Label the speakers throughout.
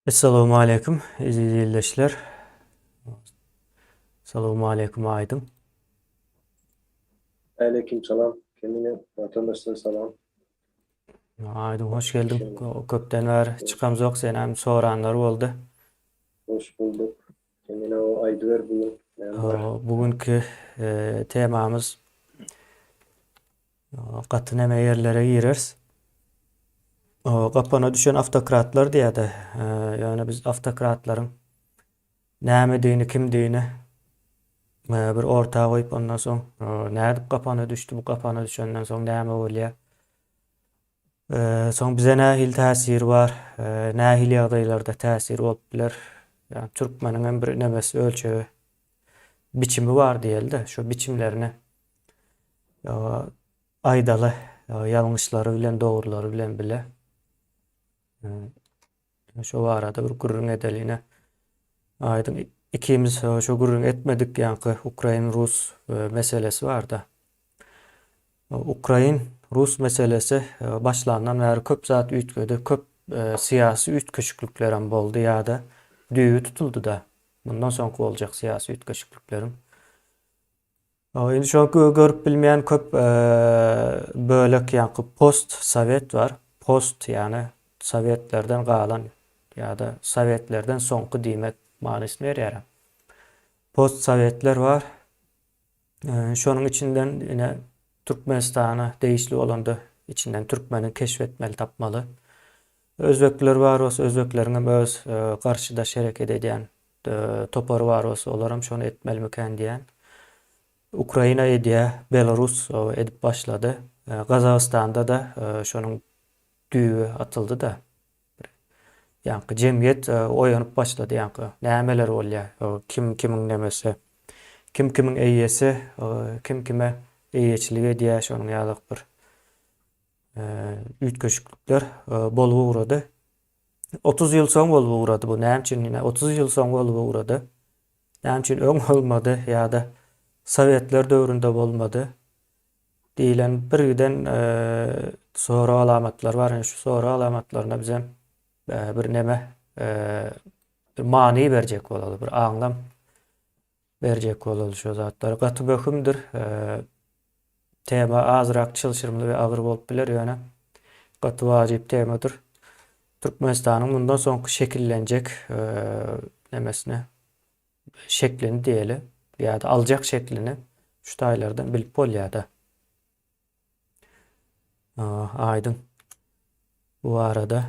Speaker 1: Essalawmaleýkim eziz ildeşler. Salawmaleýkim Aýdyň.
Speaker 2: Aleýkim salam Kemine watandaşlara salam.
Speaker 1: Aýdyň hoş geldiň. Köpden bäri çykamzok senem soranlar boldy.
Speaker 2: Hoş bulduk. Kemine o aýdyber bu gün näme bar?
Speaker 1: Bu günki temamyz Gaty neme ýerlere gireris. Gapana düşen awtokratlar diýýärdi. Ýöne biz awtokratlaryň nämedigini, kimdigini bir orta goýup, ondan soň nädip gapana düşdi, bu gapana düşenden soň näme bolýar? Soň bize nähili täsiri bar, nähili ýagdaýlarda täsiri bolup biler? Ýagny türkmeniň hem bir nemesi, ölçegi, biçimi bar diýeli-de, şo biçimlerini aýdaly, ýalňyşlary bilen, dogrulary bilen bile. Şo barada bir gürrüň edeli ine. Aýdyň ikimiz şo gürrüň etmedik ýaňky ukrain-rus meselesi barda. Ukrain-rus meselesi başlandan bäri köp zat üýtgedi, köp syýasy üýtgeşikliklerem boldy ýa-da düýbi tutuldy-da. Mundan soňky boljak syýasy üýtgeşiklikleriň. Indi şo görüp bilmeýän köp bölek ýaňky post sowet bar. Post ýagny sowetlerden galan ýa-da sowetlerden soňky diýmek manysyny berýär. Post sowetler bar. Şonuň içinden ine Türkmenistana degişli bolanda içinden türkmeni keşf etmeli tapmaly. Özbekler bar bolsa özbekleriň hem öz garşydaş hereket edýän topary bar bolsa olaram şony etmelimikän diýýän. Ukraina edýär, Belarus edip başlady. Gazagystanda-da şonuň düýbi atyldy-da. Ýaňky jemgyýet oýanyp başlady ýaňky. Nämeler bolýar? Kim kimiň nemesi? Kim kimiň eýesi? Kim kime eýeçilik edýär? Şonuň ýaly bir üýtgeşiklikler bolup ugrady. 30 ýyl soň bolup ugrady bu. Näme üçin ine 30 ýyl soň bolup ugrady? Näme üçin öň bolmady ýa-da sowetler döwründe bolmady diýlen birgiden sorag alamatlary bar. Ine şu sorag alamatlaryna bizem bir neme bir many berjek bolaly, bir aňlam berjek bolaly şu zatlar. Gaty möhümdir. Tema azrak çylşyrymly we agyr bolup biler, ýöne gaty wajyp temadyr. Türkmenistanyň mundan soňky şekillenjek nemesini, şeklini diýeli, ýa-da aljak şeklini şu taýlardan bilip bolýar-da. Aýdyň bu barada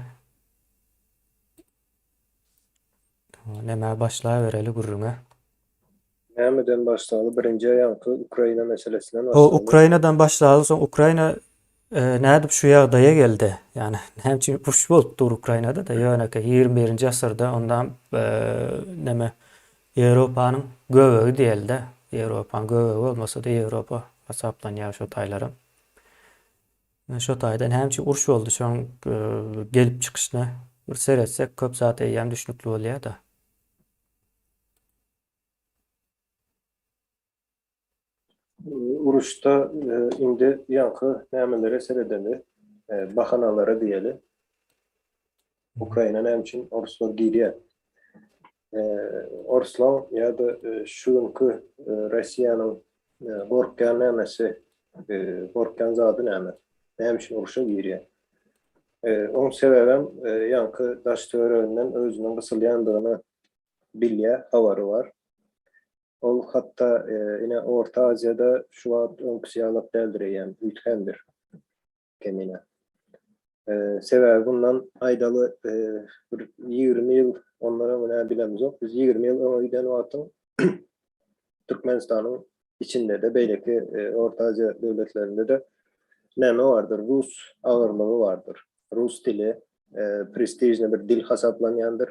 Speaker 1: Nämä başlabereli gürrüňe?
Speaker 2: Nämeden başlaly? Birinji ýaňky Ukraina meselesinden başlaly.
Speaker 1: Ukrainadan başlaly, soň Ukraina nädip şu ýagdaýa geldi? Ýagny näme üçin uruş bolup dur Ukrainada-da ýönekeý 21-nji asyrda ondan neme Ýewropanyň göbegi diýeli-de. Ýewropanyň göbegi bolmasa-da Ýewropa hasaplanýar şo taýlaram. Şo taýda näme üçin uruş boldy şoň gelip çykyşyna bir seretsek köp zat eýýäm düşnükli bolýar-da.
Speaker 2: Uruşda indi ýaňky nämelere seredeli, bahanalara diýeli. Ukraina näme üçin oruslar girýär? Oruslaň ýa-da şu günki Russiýanyň gorkýan nämesi, gorkýan zady näme? Näme üçin urşa girýär? Oň sebäbem ýaňky daş-töwereginden özüniň gysylýandygyny bilýär, habary bar. Ol hatda ine Orta Aziýada şu wagt öňküsi ýalak däldir eýýäm, üýtgändir. Kemine. Sebäbi bundan aýdaly bir 20 ýyl ondan öň näme bilemizok. Biz 20 ýyl öňe giden wagtyň Türkmenistanyň içinde-de beýleki Orta Aziýa döwletlerinde-de näme bardyr? Rus agyrlygy bardyr. Rus dili prestižny bir dil hasaplanýandyr.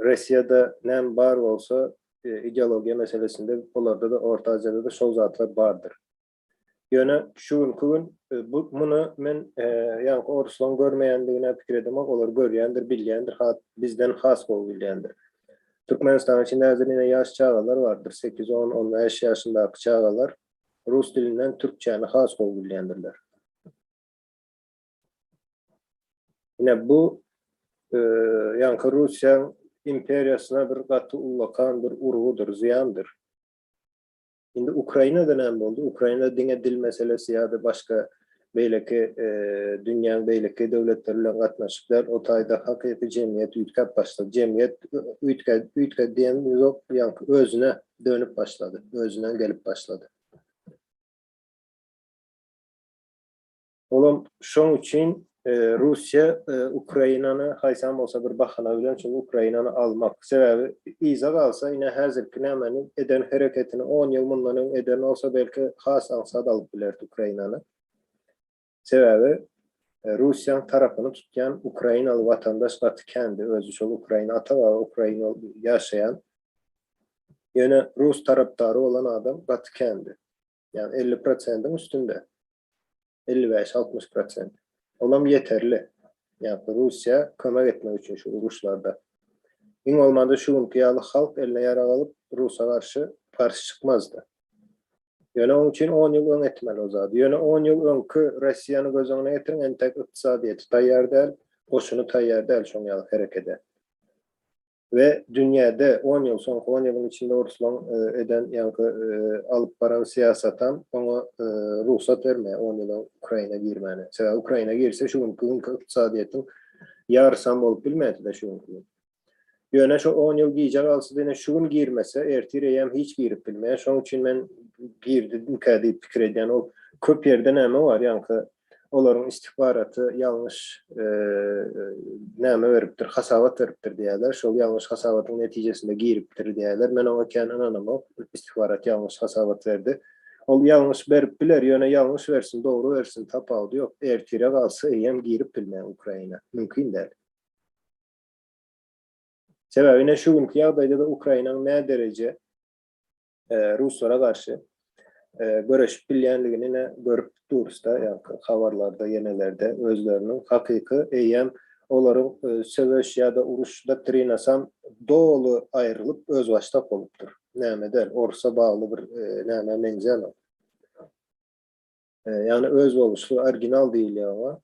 Speaker 2: Russiýada näme bar bolsa ideologiýa meselesinde olarda-da Orta Aziýada-da şol zatlar bardyr. Ýöne şu günki gün bu muny men ýaňky oruslaryň görmeýändigine pikir edemok, olar görýändir, bilýändir, hat bizden has gowy bilýändir. Türkmenistanyň içinde häzir ine ýaş çagalar bardyr, sekiz, on, on bäş ýaşyndaky çagalar rus dilinden türkçäni has gowy bilýändirler. Ine bu. Ýaňky Russiýaň imperiýasyna bir gaty ullakan bir urgudyr, zyýandyr. Indi Ukrainada näme boldy? Ukrainada diňe dil meselesi ýa-da başga beýleki dünýäň beýleki döwletleri bilen gatnaşyk däl, o taýda hakyky jemgyýet üýtgäp başlady. Jemgyýet üýtgä üýtgedi diýen ýok, ýaňky özüne dönüp başlady, özüne gelip başlady. Olam şoň üçin Russiýa Ukrainany haýsam bolsa bir bahana bilen şol Ukrainany almak. Sebäbi yza galsa ine häzirki nämeni eden hereketini on ýyl mundan öň eden bolsa belki has aňsat alyp bilerdi Ukrainany. Sebäbi Russiýaň tarapyny tutýan ukrainaly watandaş gaty kändi özi şol Ukraina ata baba Ukraina ýaşaýan ýöne rus tarapdary bolan adam gaty kändi. Ýagny 50 prosentiň üstünde. 55-60 prosent. Olam ýeterli. Ýagny Russiýa kömek etmek üçin şu uruşlarda. Iň bolmanda şu günki ýaly halk eline ýarag alyp Rusa garşy garşy çykmazdy. Ýöne oň üçin on ýyl öň etmeli o zady. Ýöne on ýyl öňki Russiýany göz öňüne getiriň entek ykdysadyýeti taýýar däl, goşuny taýýar däl şoň ýaly herekede. We dünýäde on ýyl, soňky on ýylyň içinde orslaň eden ýaňky alyp baran syýasatam oňa rugsat bermeýär on ýyl öň Ukraina girmäne. Sebäbi Ukraina girse şu günki günki ykdysadyýetiň ýarysam bolup bilmezdi-de şu günki gün. Ýöne şo on ýyl gijä galsa-da ine şu gün girmese ertir eýýäm hiç girip bilmeýär. Şoň üçin men girdimkä diýip pikir edýän. Ol köp ýerde näme bar ýaňky olaryň istihbaraty ýalňyş näme beripdir, hasabat beripdir diýýärler. Şol ýalňyş hasabatyň netijesinde giripdir diýýärler. Men oňa kän ynanamok. Istihbarat ýalňyş hasabat berdi. Ol ýalňyş berip biler, ýöne ýalňyş bersin, dogry bersin, tapawudy ýok. Ertire galsa eýýäm girip bilmeýär Ukraina. Mümkin däl. Sebäbi ine şu günki ýagdaýda-da Ukrainanyň nädereje ruslara garşy göreşip bilýänligini ine görüp durusda, ýaňky habarlarda, ýenelerde özleriniň hakyky eýýäm olaryň söweş ýa-da uruş doktrinasam doly aýrylyp özbaşdak bolupdyr. Näme däl, orusa bagly bir nämä meňzänok. Ýagny özboluşly original diýilýär oňa.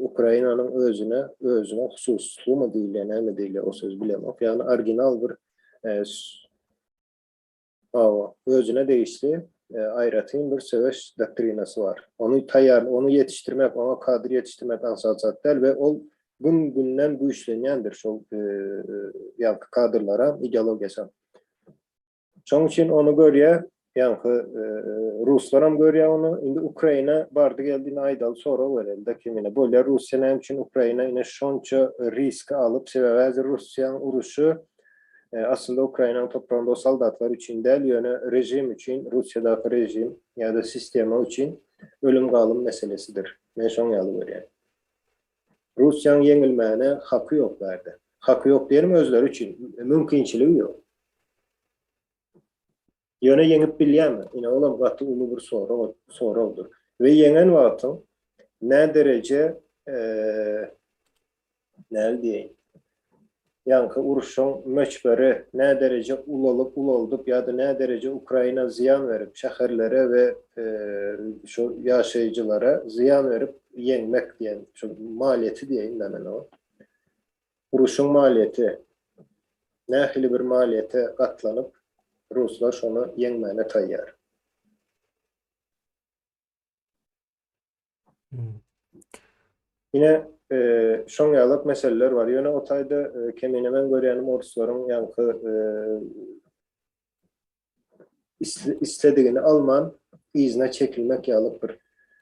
Speaker 2: Ukrainanyň özüne, özüne hususlymy diýilýär, näme diýilýär o sözi bilemok. Ýagny original bir hawa, özüne degişli aýratyn bir söweş doktrinasy bar. Ony taýýar, ony ýetişdirmek, oňa kadr ýetişdirmek aňsat zat däl we ol gün-günden güýçlenýändir şol ýaňky kadrlaram, ideologiýasam. Şoň üçin ony görýär, ýaňky ruslaram görýär ony. Indi Ukraina bardy geldi ine aýdaly sorag bereli-de kimine. Bolýar Russiýa näme üçin Ukraina ine şonça riski alyp, sebäbi häzir Russiýanyň uruşy aslynda Ukrainanyň topragynda o soldatlar üçin däl, ýöne režim üçin, Russiýadaky režim ýa-da sistema üçin ölüm-galym meselesidir. Men şoň ýaly görýän. Russiýanyň ýeňilmäne haky ýok bärde. Haky ýok diýenim özleri üçin, mümkinçiligi ýok. Ýöne ýeňip bilýärmi? Ine olam gaty uly bir sorag soragdyr. We ýeňen wagtyň nädereje näl diýeýin. Ýaňky urşuň möçberi nädereje ulalyp ulaldyp ýa-da nädereje Ukraina zyýan berip, şäherlere we şu ýaşaýjylara zyýan berip ýeňmek diýen şu maliýeti diýeýin-dä men oňa. Uruşyň maliýeti nähili bir maliýete gatlanyp ruslar şony ýeňmäne taýýar. Ine, şoň ýalak meseleler bar. Ýöne o taýda kemine men görýänim orslaryň ýaňky isledigini alman yzyna çekilmek ýalyk bir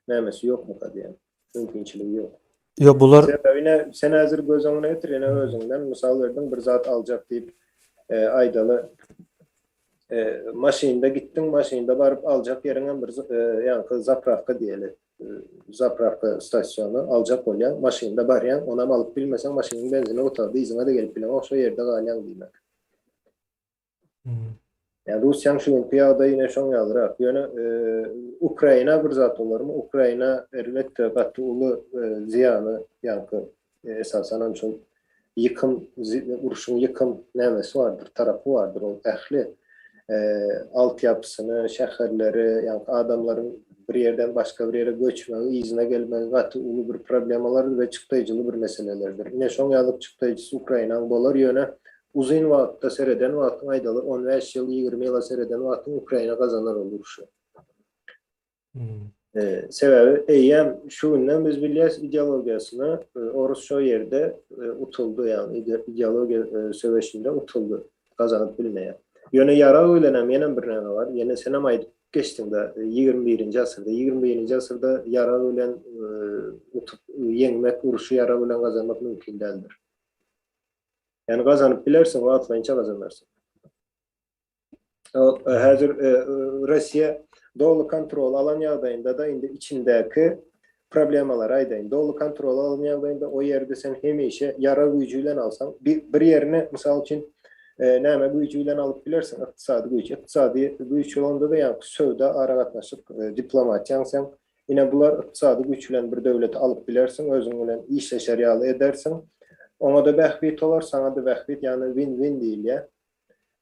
Speaker 2: nämesi ýokmuka diýen mümkinçiligi ýok.
Speaker 1: Ýok bular
Speaker 2: Sebäbi ine sen häzir göz öňüne getir ýene özüňden mysal berdiň bir zat aljak diýip aýdaly Maşynda gitdiň, maşynda baryp aljak ýeriňem bir ýaňky zaprawka diýeli. Zaprawka stasiýony aljak bolýaň, maşynda barýaň, onam alyp bilmeseň maşynyň benzini gutardy, yzyňa-da gelip bileňok, şo ýerde galýaň diýmek. Ýa Russiýanyň şu günki ýagdaýy ine şoň ýalyrak. Ýöne Ukraina bir zat bolarmy? Ukraina elbetde gaty uly zyýany ýaňky Esasanam şol ýykym, urşuň ýykym nämesi bardyr, tarapy bardyr. Ol ähli altyapysyny, şäherleri, ýagny adamlaryň bir ýerden başga bir ýere göçmegi, yzyna gelmegi gaty uly bir problemalardyr we çykdaýjyly bir meselelerdir. Ine şoň ýalyk çykdaýjysy Ukrainaň bolar, ýöne uzyn wagtda sereden wagtyň aýdaly 15 ýyl, 20 ýyla sereden wagtyň Ukraina gazanar ol urşy. Sebäbi eýýäm şu günden biz bilýäs ideologiýasyny orus şo ýerde utuldy, ýagny ideologiýa söweşinde utuldy, gazanyp bilmeýär. Ýöne ýarag bilenem ýenem bir näme bar, ýene senem aýdyp geçdiňdä, 21-nji asyrda, 21-nji asyrda ýarag bilen utup ýeňmek, urşy ýarag bilen gazanmak mümkin däldir. Ýagny gazanyp bilersiň, wagtlaýynça gazanarsyň. Häzir Russiýa doly kontrol alan ýagdaýynda-da indi içindäki problemalary aýdaýyn. Doly kontrol alan ýagdaýynda o ýerde sen hemişe ýarag güýji bilen alsaň, bir ýerini mysal üçin näme güýji bilen alyp bilersiň, ykdysady güýç. Ykdysady güýç bolanda-da ýagny söwda, aragatnaşyk, diplomatiýaň sen ine bular ykdysady güýç bilen bir döwleti alyp bilersiň, özüň bilen işleşer ýaly edersiň. Oňa-da bähbit bolar, saňa-da bähbit, ýagny win-win diýilýär.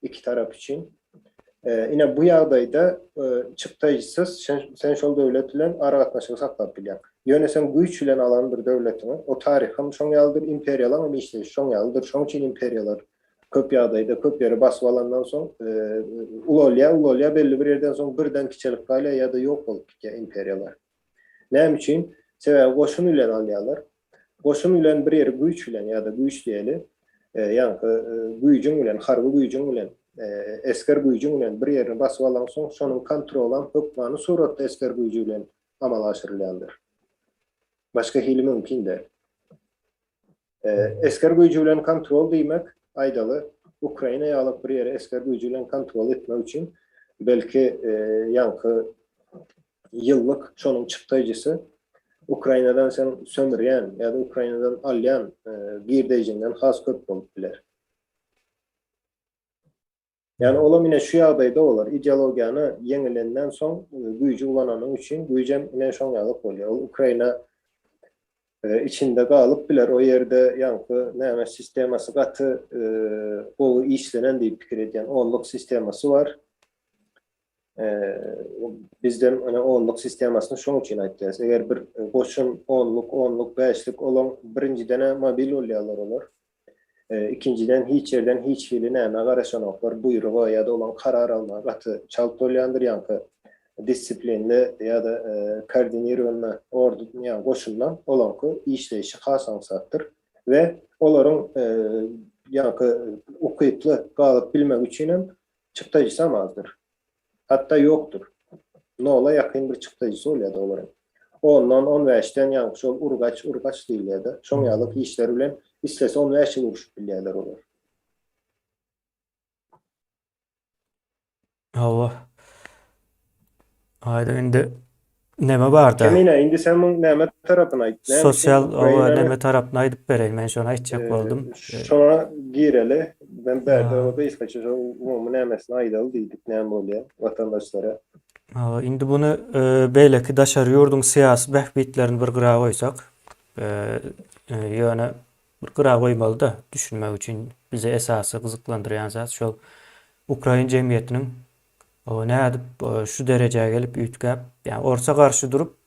Speaker 2: iki tarap üçin. Ine bu ýagdaýda çykdaýjysyz sen şol döwlet bilen aragatnaşygy saklap bilýäň. Ýöne sen güýç bilen alan bir döwletiňi, o taryham şoň ýalydyr, imperiýalaň hem işleýşi şoň ýalydyr. Şoň üçin imperiýalar köp ýagdaýda köp ýeri basyp alandan soň ulalýar, ulalýar, belli bir ýerden soň birden kiçelip galýar ýa-da ýok bolup gidýär imperiýalar. Näme üçin? Sebäbi goşun bilen alýarlar. Goşun bilen bir ýeri güýç bilen ýa-da güýç diýeli, ýaňky güýjüň bilen, harby güýjüň bilen, esger güýjüň bilen bir ýerini basyp alaňsoň, şonuň kontrolam hökmany suratda esger güýji bilen amala aşyrylýandyr. Başga hili mümkin däl. Esger güýji bilen kontrol diýmek, aýdaly, Ukraina ýaly bir ýeri esger güýji bilen kontrol etmek üçin belki ýaňky ýyllyk şonuň çykdaýjysy Ukrainadan sen sömürýän ýa-da Ukrainadan alýan girdeýjiňden has köp bolup biler. Ýagny olam ine şu ýagdaýda bolar. Ideologiýany ýeňilenden soň güýji ulananyň üçin güýjem ine şoň ýalyk bolýar. Ol Ukraina içinde galyp biler. O ýerde ýaňky näme sistemasy gaty gowy işlenen diýip pikir edýän onluk sistemasy bar. Bizden ine onluk sistemasyny şoň üçin aýtýarys. Eger bir goşun onluk, onluk, bäşlik olaň birinjiden-ä mobil bolýarlar olar. Ikinjiden hiç ýerden hiç hili nämä garaşanoklar, buýruga ýa-da olaň karar almagy gaty çalt bolýandyr, ýaňky disiplinli ýa-da koordinirowanyý ordu ýa goşundan olaňky işleýşi has aňsatdyr we olaryň ýaňky ukyply galyp bilmegi üçinem çykdajysam azdyr. Hatda ýokdur. Nola ýakyn bir çykdajysy bolýar-da olaryň. Ondan, on bäşden ýaňky şol urgaç, urgaç diýilýär-de, şoň ýaly işler bilen islese 15 ýyl urşup bilýärler olar.
Speaker 1: Hawa. Aýdyň indi neme barda?
Speaker 2: Kemine, indi sen muň näme tarapyny aýt?
Speaker 1: Näme üçin Sosial oba Ukrainany neme tarapyny aýdyp bereýin, men şony aýtjak boldum.
Speaker 2: Şoňa gireli. Men bärde o gysgaça şo umumy nämesini aýdaly diýdik, näme bolýar watandaşlara.
Speaker 1: Hawa, indi muny beýleki daşary ýurduň syýasy bähbitlerini bir gyra goýsak, ýöne bir gyra goýmaly-da, düşünmek üçin bizi esasy gyzyklandyrýan zat şol ukrain jemgyýetiniň nädip şu derejä gelip üýtgäp, ýagny orsa garşy durup,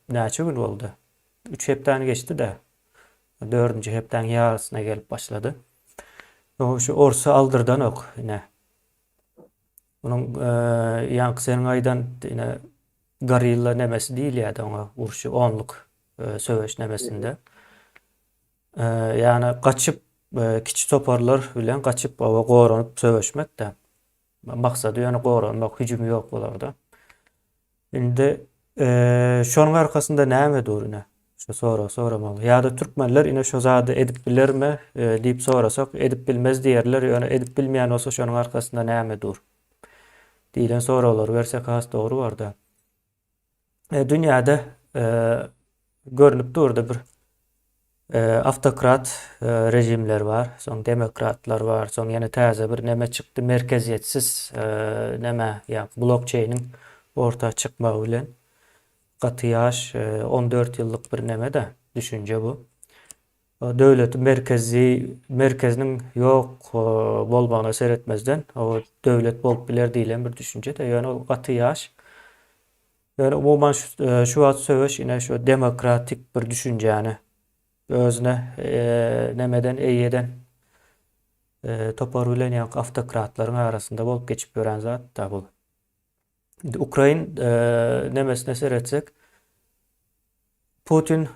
Speaker 1: näçe gün boldy? Üç hepdäni geçdi-de. Dördünji hepdäň ýarysyna gelip başlady. Şu orsa aldyrdanok ine. Munuň ýaňky seniň aýdan ine gorilla nemesi diýilýärdi oňa urşy onluk söweş nemesinde. Ýagny gaçyp kiçi toparlar bilen gaçyp oba goranyp söweşmek-de. Maksady ýöne goranmak, hüjüm ýok bularda. Indi şonuň arkasynda näme dur ine? Şu soragy soramaly. Ýa-da türkmenler ine şu zady edip bilermi diýip sorasak, edip bilmez diýerler, ýöne edip bilmeýän bolsa şonuň arkasynda näme dur? Diýlen soraglary bersek has dogry borda. Dünýäde görnüp durdy bir awtokrat režimler bar, soň demokratlar bar, soň ýene täze bir neme çykdy, merkeziýetsiz neme, ýa blokçeýniň orta çykmagy bilen gaty ýaş, 14 ýyllyk bir neme-de, düşünje bu. Döwleti merkezi, merkeziniň ýok bolmagyna seretmezden, o döwlet bolup biler diýlen bir düşünje-de, ýöne ol gaty ýaş. Ýöne umuman şu şu wagt söweş ine şu demokratik bir düşünjäni özüne nemeden eýe eden topar bilen ýaňky awtokratlaryň arasynda bolup geçip ýören zat-da bu. Indi Ukrain nemesine seretsek, Putin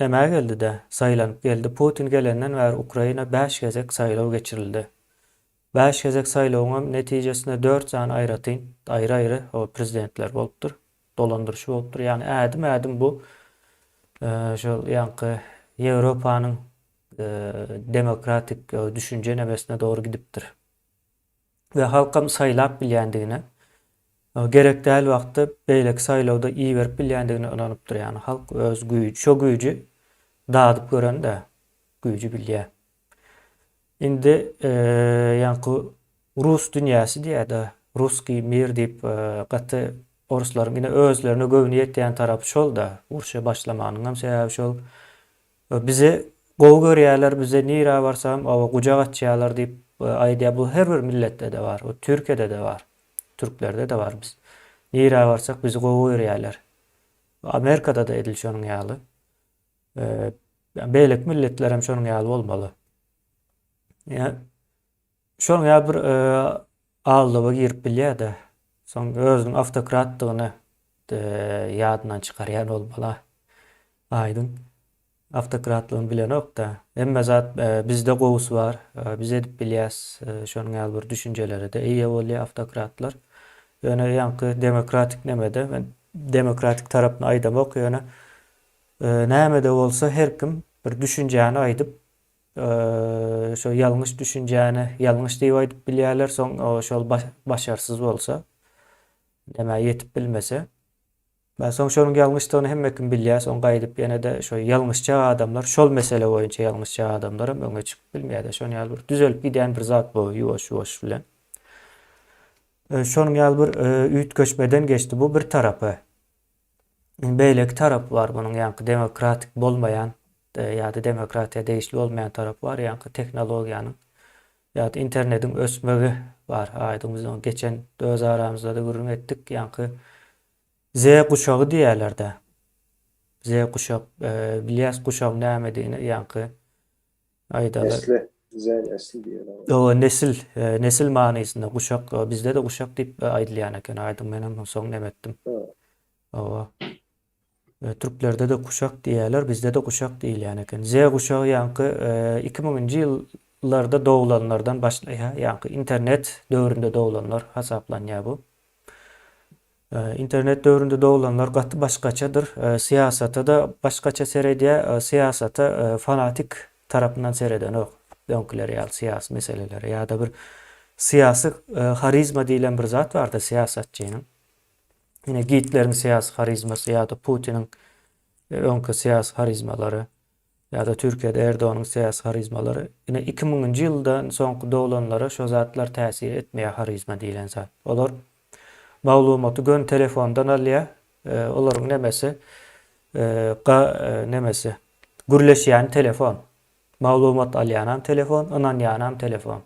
Speaker 1: nämä geldi-de, saýlanyp geldi. Putin gelenden bäri Ukraina bäş gezek saýlaw geçirildi. Bäş gezek saýlawyňam netijesinde dört sany aýratyn, aýry-aýry prezidentler bolupdyr, dolandyryşy bolupdyr. Ýagny ädim-ädim bu şol ýaňky Ýewropanyň demokratik düşünje nemesine dogry gidipdir. We halkam saýlap bilýändigine, gerek däl wagtda beýleki saýlawda iberip bilýändigine ynanypdyr. Ýagny halk öz güýji, şo güýji dadyp görende güýji bilýär. Indi ýaňky rus dünýäsi diýýär-de, russkiý mir diýip gaty orslaryň ine özlerine göwni ýetýän tarapy şol-da, urşa başlamanyňam sebäbi şol. Bizi gowy görýärler, bize nirä barsam oba gujak açýarlar diýip aýdýar. Bu her bir milletde-de bar. Bu Türkiýede-de bar. Türklerde-de bar. Biz nirä barsak bizi gowy görýärler. Amerikada-da edil şonuň ýaly. Beýleki milletler hem şonuň ýaly bolmaly. Ýa şonuň ýaly bir aldawa girip bilýär-de. Soň özüniň awtokratdygyny ýadyndan çykarýan bolmaly. Aýdyň. Awtokratlygyny bilenok-da. Hemme zat bizde gowusy bar. Biz edip bilýäs. Şonuň ýaly bir düşünjelere-de eýe bolýar awtokratlar. Ýöne ýaňky demokratik nemede, men demokratik tarapyny aýdamok, ýöne näme-de bolsa her kim bir düşünjäni aýdyp, şo ýalňyş düşünjäni ýalňyş diýip aýdyp bilýärler, soň şol başarsyz bolsa, nämä ýetip bilmese, soň şonuň ýalňyşdygyny hemme kim bilýär, soň gaýdyp ýene-de şo ýalňyşjak adamlar, şol mesele boýunça ýalňyşjak adamlaram öňe çykyp bilmeýär-de, şonuň ýaly bir düzelip gidýän bir zat bu ýuwaş-ýuwaş bilen. Şonuň ýaly bir üýtgeşmeden geçdi bu bir tarapy. Indi beýleki tarapy bar munuň ýaňky demokratik bolmaýan ýa-da demokratiýa degişli bolmaýan tarapy bar, ýaňky tehnologiýanyň ýa-da internetiň ösmegi bar. Aýdyň biz ony geçen öz aramyzda-da gürrüň etdik. Ýaňky Z guşagy diýýärler-dä. Z guşak, bilýäs guşagyň nämedigini, ýaňky aýdaly.
Speaker 2: Nesli, Z nesli diýýärler.
Speaker 1: Hawa, nesil, nesil manysynda guşak, bizde-de guşak diýip aýdylýan eken, aýdyň menem soň neme etdim. Hawa. Türklerde-de kuşak diýýärler, bizde-de guşak diýilýän eken. Z guşagy ýaňky 2000-nji ýyllarda doglanlardan başlaýar, ýaňky internet döwründe doglanlar hasaplanýar bu. Internet döwründe doglanlar gaty başgaçadyr. Syýasata-da başgaça seredýär, syýasata fanatik tarapyndan seredenok. Öňküler ýaly syýasy meselelere ýa-da bir syýasy harizma diýlen bir zat bardy syýasatçynyň. Ine Gitleriň syýasy harizmasy ýa-da Putiniň öňki syýasy harizmalary ýa-da Türkiýede Erdoganyň syýasy harizmalary. Ine 2000-nji ýyldan soňky doglanlara şo zatlar täsir etmeýär harizma diýlen zat. Olar maglumaty göni telefondan alýar. Olaryň nemesi ga nemesi gürleşýäni telefon. Maglumat alýanam telefon, ynanýanam telefon.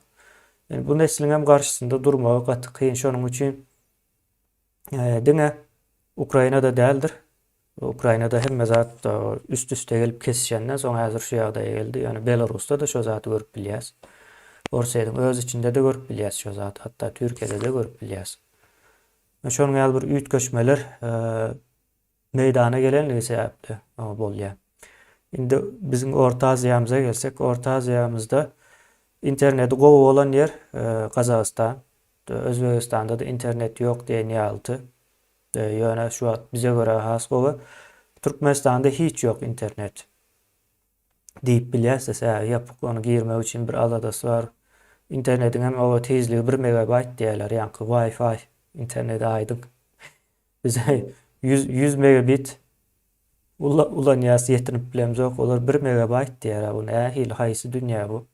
Speaker 1: Indi bu nesliňem garşysynda durmagy gaty kyn. Şonuň üçin Diňe Ukrainada däldir. Ukrainada hemme zat üst-üste gelip kesişenden soň häzir şu ýagdaýa geldi. Ýöne Belarusda-da şo zady görüp bilýäs. Orsýetiň öz içinde-de görüp bilýäs şo zady. Hatda Türkiýede-de görüp bilýäs. Şonuň ýaly bir üýtgeşmeler meýdana gelenligi sebäpli bolýar. Indi biziň Orta Aziýamyza gelsek, Orta Aziýamyzda interneti gowy bolan ýer Gazagystan. Özbegistanda-da internet ýok diýen ýalydy. Ýöne şu wagt bize görä has gowy. Türkmenistanda hiç ýok internet diýip bilýäs-de, sebäbi ýapyk, ony girmek üçin bir aladasy bar. Internetiň hem oba tizligi bir megabaýt diýýärler, ýaňky Wi-Fi interneti aýdyň. Biz 100 megabit ulanýas ýetinip bilemzok, olar 1 megabaýt diýýär, bu nähili, haýsy dünýä bu?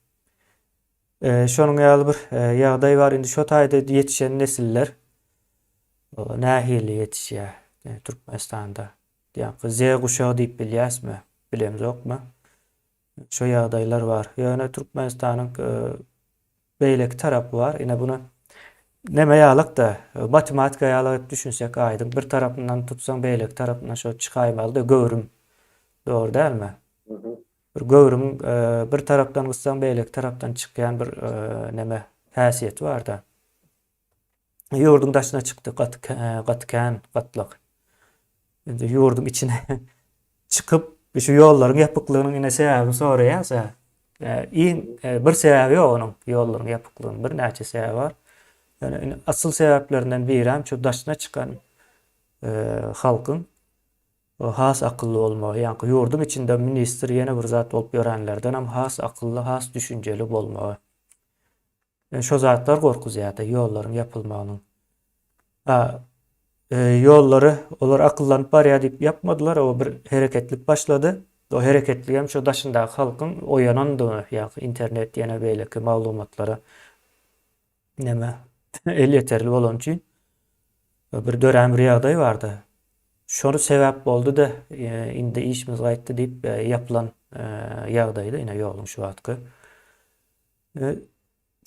Speaker 1: Şonuň ýaly bir ýagdaý bar. Indi şo taýda ýetişen nesiller nähili ýetişýär Türkmenistanda? Ýa-da Z guşagy diýip bilýäsmi? Bilemzokmy? Şo ýagdaýlar bar. Ýöne Türkmenistanyň beýleki tarapy bar. Ine buny. Neme ýalyk-da, matematika ýalyk edip düşünsek aýdyň, bir tarapyndan tutsaň beýleki tarapyndan şo çykaýmaly-da göwrüm. Dogry dälmi? Bir göwrümiň bir tarapdan gyssaň beýleki tarapdan çykýan bir neme häsiýeti bar-da. Ýurduň daşyna çykdy gaty gaty kän gatlak. Indi ýurduň içine çykyp şu ýollaryň ýapyklygynyň ine sebäbini soraýarsa, iň bir sebäbi ýok onuň ýollaryň ýapyklygynyň birnäçe sebäbi bar. Ýöne indi asyl sebäplerinden birem şu daşyna çykan halkyň has akylly bolmagy, ýaňky ýurduň içinde ministr ýene bir zat bolup ýörenlerdenem has akylly, has düşünjeli bolmagy. Ýöne şo zatlar gorkuzýarda ýollaryň ýapylmagynyň. A ýollary olar akyllanyp barýar diýip ýapmadylar, o bir hereketlik başlady. O hereketlik hem şo daşyndaky halkyň oýanandygyny, ýa internet ýene beýleki maglumatlara näme elýeterli bolany üçin bir dörän bir ýagdaý bardy. Şony sebäp boldy-da, indi işimiz gaýtdy diýip ýapylan ýagdaýda ine ýoluň şu wagtky.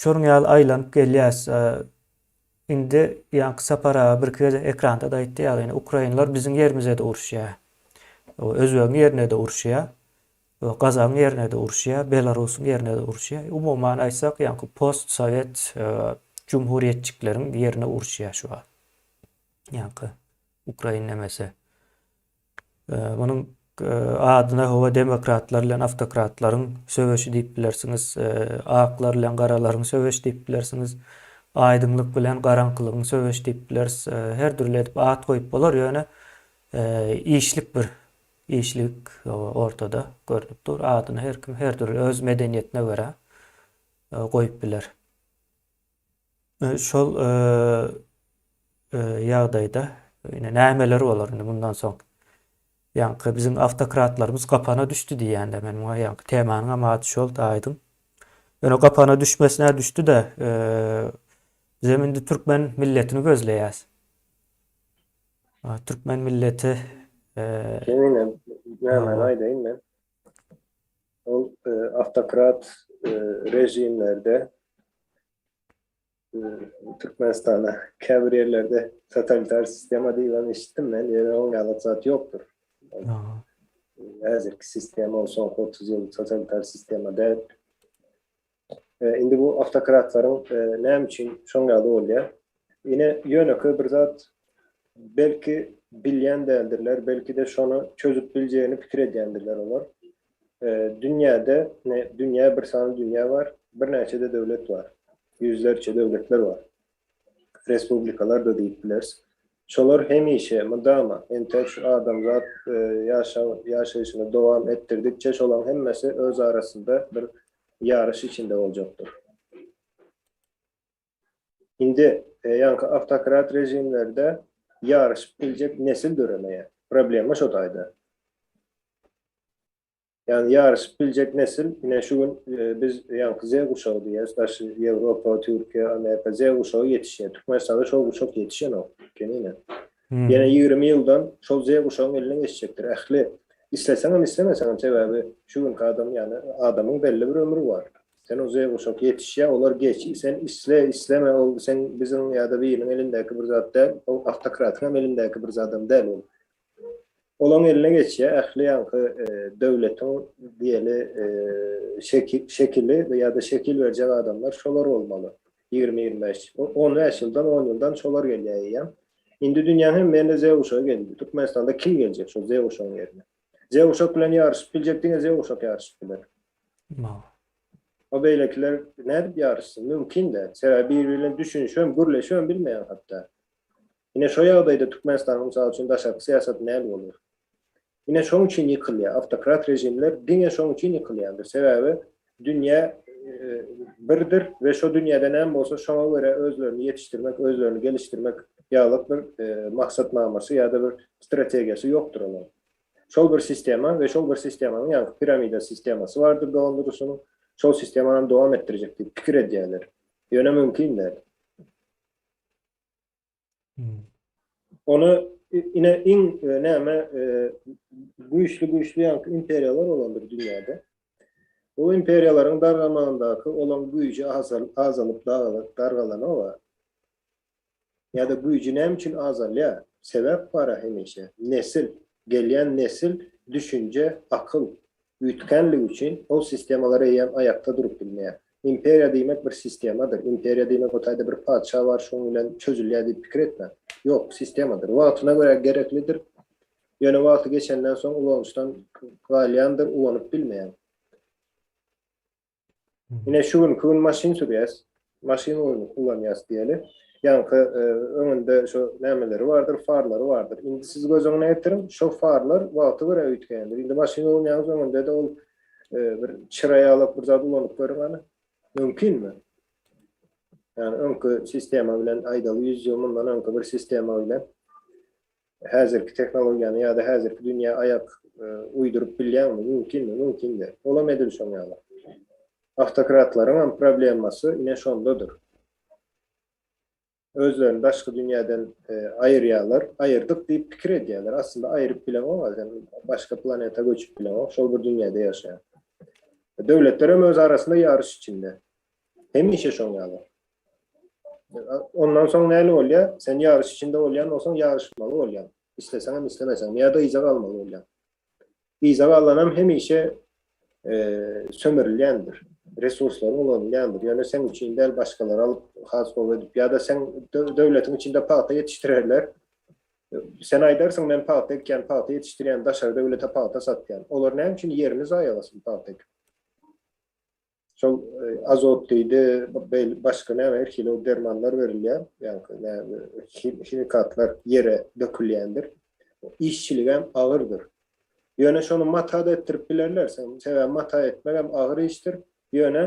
Speaker 1: Şonuň ýaly aýlanyp gelýäs. Indi ýaňky Sapar aga birki gezek ekranda-da aýtdy ýaly, indi ukrainler biziň ýerimize-de uruşýar. Özbegiň ýerine-de uruşýar. Gazagyň ýerine-de uruşýar, Belarusyň ýerine-de uruşýar. Umuman aýtsak, ýaňky post-sowet jumhuriýetçikleriň ýerine uruşýar şu wagt. Ýaňky ukrain nemesi. Munuň adyna hawa demokratlar bilen awtokratlaryň söweşi diýip bilersiňiz, aklar bilen garalaryň söweşi diýip bilersiňiz, aýdyňlyk bilen garaňkylygyň söweşi diýip bileris. Her dürli edip at goýup bolar, ýöne işlik bir işlik ortada görnüp dur. Adyny her kim her dürli öz medeniýetine görä goýup biler. Şol ýagdaýda ine nämeler bolar indi mundan soň? Ýaňky biziň awtokratlarymyz gapana düşdi diýýän-de men muňa ýaňky temanyň hem ady şol aýdyň. Ýöne gapana düşmesine düşdi-de, bizem indi türkmen milletini gözleýäs. Türkmen milleti
Speaker 2: Kemine nämäni aýdaýyn men? Ol awtokrat režimlerde Türkmenistanda käbir ýerlerde totalitar sistema diýibem eşitdim men, ýöne oň ýaly zat ýokdur. Häzirki sistema ol soňky 30 ýyl totalitar sistema däl. Indi bu awtokratlaryň näme üçin şoň ýaly bolýar? Ine ýönekeý bir zat, belki bilýän däldirler, belki-de şony çözüp biljegini pikir edýändirler olar. Dünýäde, ine dünýä bir sany dünýä bar, birnäçe-de döwlet bar. Ýüzlerçe döwletler bar. Respublikalar-da diýip bileris. Şolar hemişe, mydama, entek şu adamzat ýaşaýşyny dowam etdirdikçe şolaryň hemmesi öz arasynda bir ýaryş içinde boljakdyr. Indi ýaňky awtokrat režimlerde ýaryşyp biljek nesil döremeýär. Problema şo taýda. Ýagny ýaryşyp biljek nesil, ine şu gün biz ýaňky Z guşagy diýýäris, daşy Ýewropa, Türkiýe, Amerika Z guşagy ýetişýär. Türkmenistanda şol guşak ýetişenok, Kenine. Ýene 20 ýyldan şol Z guşagyň eline geçjekdir ähli. Isleseňem, islemeseňem, sebäbi şu günki adam, ýagny adamyň belli bir ömri bar. Sen o Z guşak ýetişýär, olar geç, sen isle, isleme, ol sen biziň ýa-da biriniň elindäki bir zat däl, ol awtokratyň hem elindäki bir zadam däl ol. Olaň eline geçýär ähli ýaňky döwletiň diýeli şekili ýa-da şekil berjek adamlar şolar bolmaly. Ýigrimi, 25, 15 ýyldan, on ýyldan şolar gelýär eýýäm. Indi dünýäň hemme ýerinde Z guşagy geldi. Türkmenistanda kim geljek şol Z guşagyň ýerine? Z guşak bilen ýaryşyp biljek diňe Z guşak ýaryşyp biler. O beýlekiler nädip ýaryşsyn? Mümkin däl. Sebäbi biri-biri bilen düşünişibem, gürleşibem bilmeýär hatda. Ine şo ýagdaýda Türkmenistanyň mysal üçin daşarky syýasaty näme bolar? Ine şoň üçin ýykylýar. Awtokrat režimler diňe şoň üçin ýykylýandyr. Sebäbi dünýä birdir we şo dünýäde näme bolsa şoňa görä özlerini ýetişdirmek, özlerini gelişdirmek ýalyk bir maksatnamasy ýa-da bir strategiýasy ýokdur olaryň. Şol bir sistema we şol bir sistemanyň ýaňky piramida sistemasy bardyr dolandyryşynyň. Şol sistemanam dowam etdirjek diýip pikir edýärler. Ýöne mümkin däl. Ony ine iň näme güýçli güýçli ýaňky imperiýalar bolandyr dünýäde. Bu imperiýalaryň dargamagyndaky olaň güýji azalyp dargalanoga. Ýa-da güýji näme üçin azalýar? Sebäp bar-a hemişe. Nesil, gelýän nesil düşünje, akyl üýtgänligi üçin ol sistemalar eýýäm aýakda durup bilmeýär. Imperiýa diýmek bir sistemadyr. Imperiýa diýmek o taýda bir patyşa bar şoň bilen çözülýär diýip pikir etmäň. Ýok, sistemadyr. Wagtyna görä gereklidir. Ýöne wagty geçenden soň ulanyşdan galýandyr, ulanyp bilmeýäň. Ine şu günki gün maşyn sürýäs. Maşyn ulanýas diýeli. Ýaňky e, öňünde şu nämeleri bardyr, farlary bardyr. Indi siz göz öňüne getiriň, şo farlar wagta görä üýtgeýändir. Indi maşyn ulanýaňyz öňünde-de ol e, bir çyra ýalak bir zat ulanyp görüň hany. Mümkinmi? Ýani öňki sistema bilen aýdaly 100 ýyl mundan öňki bir sistema bilen häzirki tehnologiýany ýa-da häzirki dünýä aýak e, uýduryp bilýäňmi? Mümkinmi? Mümkin däl. Olam edil şoň ýaly. Awtokratlaryň hem problemasy ine şondadyr. Özlerini daşky dünýäden e, aýyrýarlar. Aýyrdyk diýip pikir edýärler. Aslynda aýryp bileňok, sen başga planeta göçüp bileňok, şol bir dünýäde ýaşaýan. Döwletler hem öz arasynda ýaryş içinde. Hemişe şoň ýaly. Ondan soň näme bolýar? Sen ýaryş içinde bolýan bolsaň, ýaryşmaly bolýaň. Isleseň hem, islemeseň hem ýa-da yza galmaly bolýaň. Yza galanam hemişe e, sömürilýändir. Resurslaryň ulanylýandyr. Ýöne seň üçin däl, başgalar alyp has gowy edip ýa-da sen döwletiň içinde pagta ýetişdirerler. Sen aýdarsyň, men pagta ekýän, pagta ýetişdirýän, daşary döwlete pagta satýan. Olar näme üçin ýerini zaýalasyn pagta ekip? Şol azot diýdi, başga näme her hili dermanlar berilýär, ýagny näme himikatlar ýere dökülýändir. Işçiligem agyrdyr. Ýöne şony mata-da etdirip bilerler, sebäbi mata etmek hem agyr işdir. Ýöne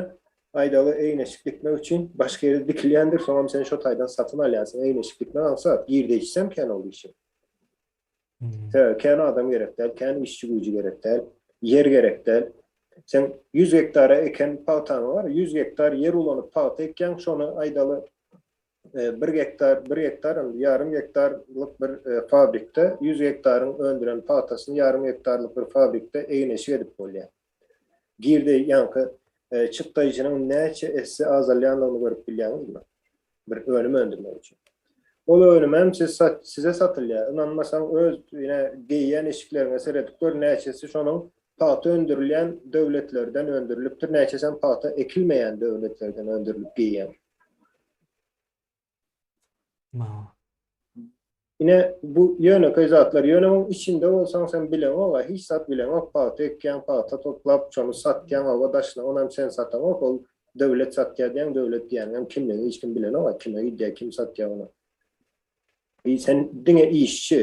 Speaker 2: aýdaly egin-eşik dikmek üçin başga ýerde dikilýändir, soňam sen şo taýdan satyn alýarsyň. Egin-eşik dikmek aňsat, girdeýjisem kän ol işiň. Sebäbi kän adam gerek däl, kän işçi güýji gerek däl, ýer gerek däl. Sen 100 gektara eken pagtaň bar, 100 gektar ýer ulanyp pagta ekýäň, şony aýdaly 1 gektar, 1 gektar, ýarym gektarlyk bir e, fabrikde 100 gektaryň öndüren pagtasyny ýarym gektarlyk bir fabrikde egin-eşik edip bolýar. Girde ýaňky e, çykdaýjynyň näçe esse azalýandygyny görüp bilýäňizmi? Bir önüm öndürmek üçin. Ol önüm hem siz sat, size satylýar. Ynanmasaň öz ýene geýýän eşikleriňe seredip gör, näçesi şonuň pagta öndürilýän döwletlerden öndürilipdir, näçesi hem pagta ekilmeýän döwletlerden öndürilip geýýän. Ine bu ýönekeý zatlar, ýöne oň içinde bolsaň sen bileňok-a, hiç zat bileňok, pagta ekýäň, pagta toplap, şony satýaň, oba daşyna, onam sen sataňok, ol döwlet satýar diýýäň, döwlet diýýäniňem kimligini hiç kim bilenok-a, kime gidýär, kim satýar ony. Sen diňe işçi,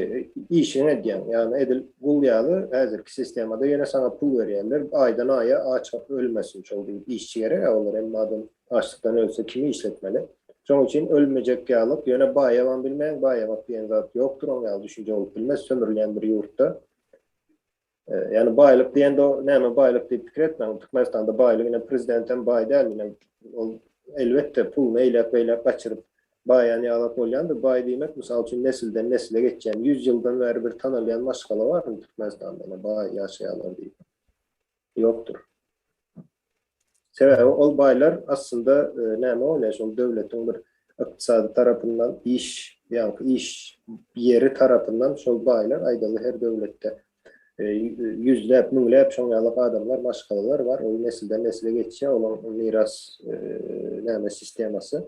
Speaker 2: işiňi edýäň, ýagny edil gul ýaly häzirki sistemada ýöne saňa pul berýärler, aýdan aýa aç ölmesin şol diýip, işçi gerek-ä olar, emma adam Açlykdan ölse kimi işletmeli? Şoň üçin ölmejek ýalyk, ýöne baýabam bilmäň, baýamak diýen zat ýokdur, oň ýaly düşünje bolup bilmez sömürilýän bir ýurtda. Ýani baýlyk diýende o näme baýlyk diýip pikir etmäň. Türkmenistanda baýlyk ine prezidentem baý däl, ine ol elbetde puluny eýläk-beýläk gaçyryp baýan ýalak bolýandyr. Baý diýmek mysal üçin nesilden nesile geçýän, ýüz ýyldan bäri bir tanalýan maşgala barmy Türkmenistanda ine baý ýaşaýarlar diýip. Ýokdur. Sebäbi ol baýlar aslynda e, näme bolýar, şol döwletiň bir ykdysady tarapyndan iş, ýagny iş ýeri tarapyndan şol baýlar aýdaly her döwletde e, ýüzläp, müňläp şoň ýaly adamlar, maşgalalar bar. Ol nesilden nesile geçýär, olaryň miras e, näme sistemasy.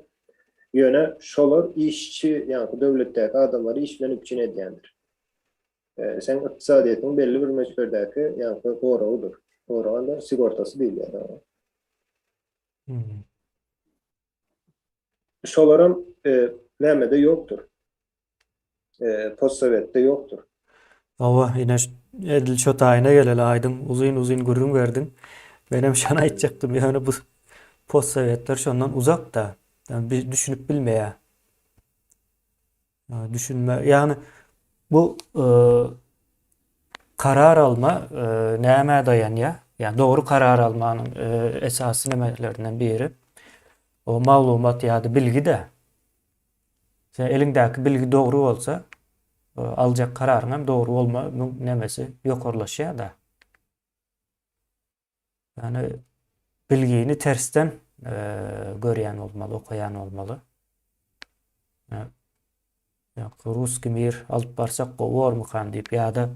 Speaker 2: Ýöne şolar işçi, ýagny döwletdäki adamlary iş bilen üpjün edýändir. Seň ykdysadyýetiň belli bir möçberdäki ýaňky goragydyr. Goragan sigortasy diýilýär oňa. Hmm. Şolaram e, nämede ýokdur. E, postsowetde ýokdur.
Speaker 1: Hawa, ine edil şo taýyna geleli aýdyň uzyn-uzyn gürrüň berdiň. Menem şony aýtjakdym, ýöne bu postsowetler şondan uzak-da. Yani düşünip bilmeýär. Düşünme, ýagny bu e, karar alma e, nämä daýanýar? Ýagny dogry karar almanyň e, esasy nemelerinden biri o maglumat ýa-da bilgi-de. Sen eliňdäki bilgi dogry bolsa, e, aljak kararyň hem dogry bolma nemesi ýokarlaşýar-da. Ýagny bilgini tersden e, görýän bolmaly, okaýan bolmaly. Ýa-da Ruski mir alyp barsak gowy bormykan diýip ýa-da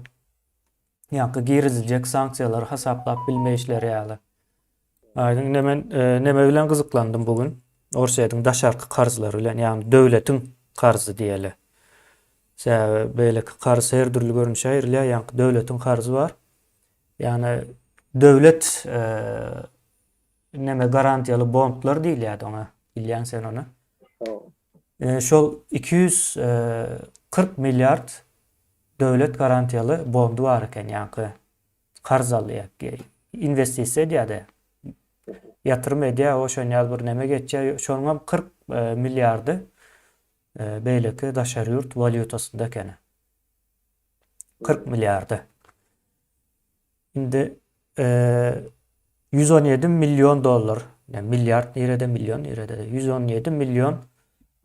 Speaker 1: ýa-da giriziljek sanksiýalary hasaplap bilmeýişleri ýaly. Aýdyň indi men e, neme bilen gyzyklandym bu gün? Orsýetiň daşarky karzlary bilen, ýagny döwletiň karzy diýeli. Sebäbi beýleki karz her dürli görnüşe aýrylýar, ýaňky döwletiň karzy bar. Ýagny döwlet e, neme garantiýaly bondlar diýilýärdi oňa. Bilýäň sen ony. E, şol 240 milliard döwlet garantiýaly bondy bar eken, ýaňky karz alýar, inwestisiýa edýär-de. Ýatyrym edýär, o şon ýaly bir neme geçýär. Şonuň hem 40 e, milliardy e, beýleki daşary ýurt walýutasynda ekeni. 40 milliardy. Indi e, 117 million dollar, yani milliard nirede, million nirede, 117 million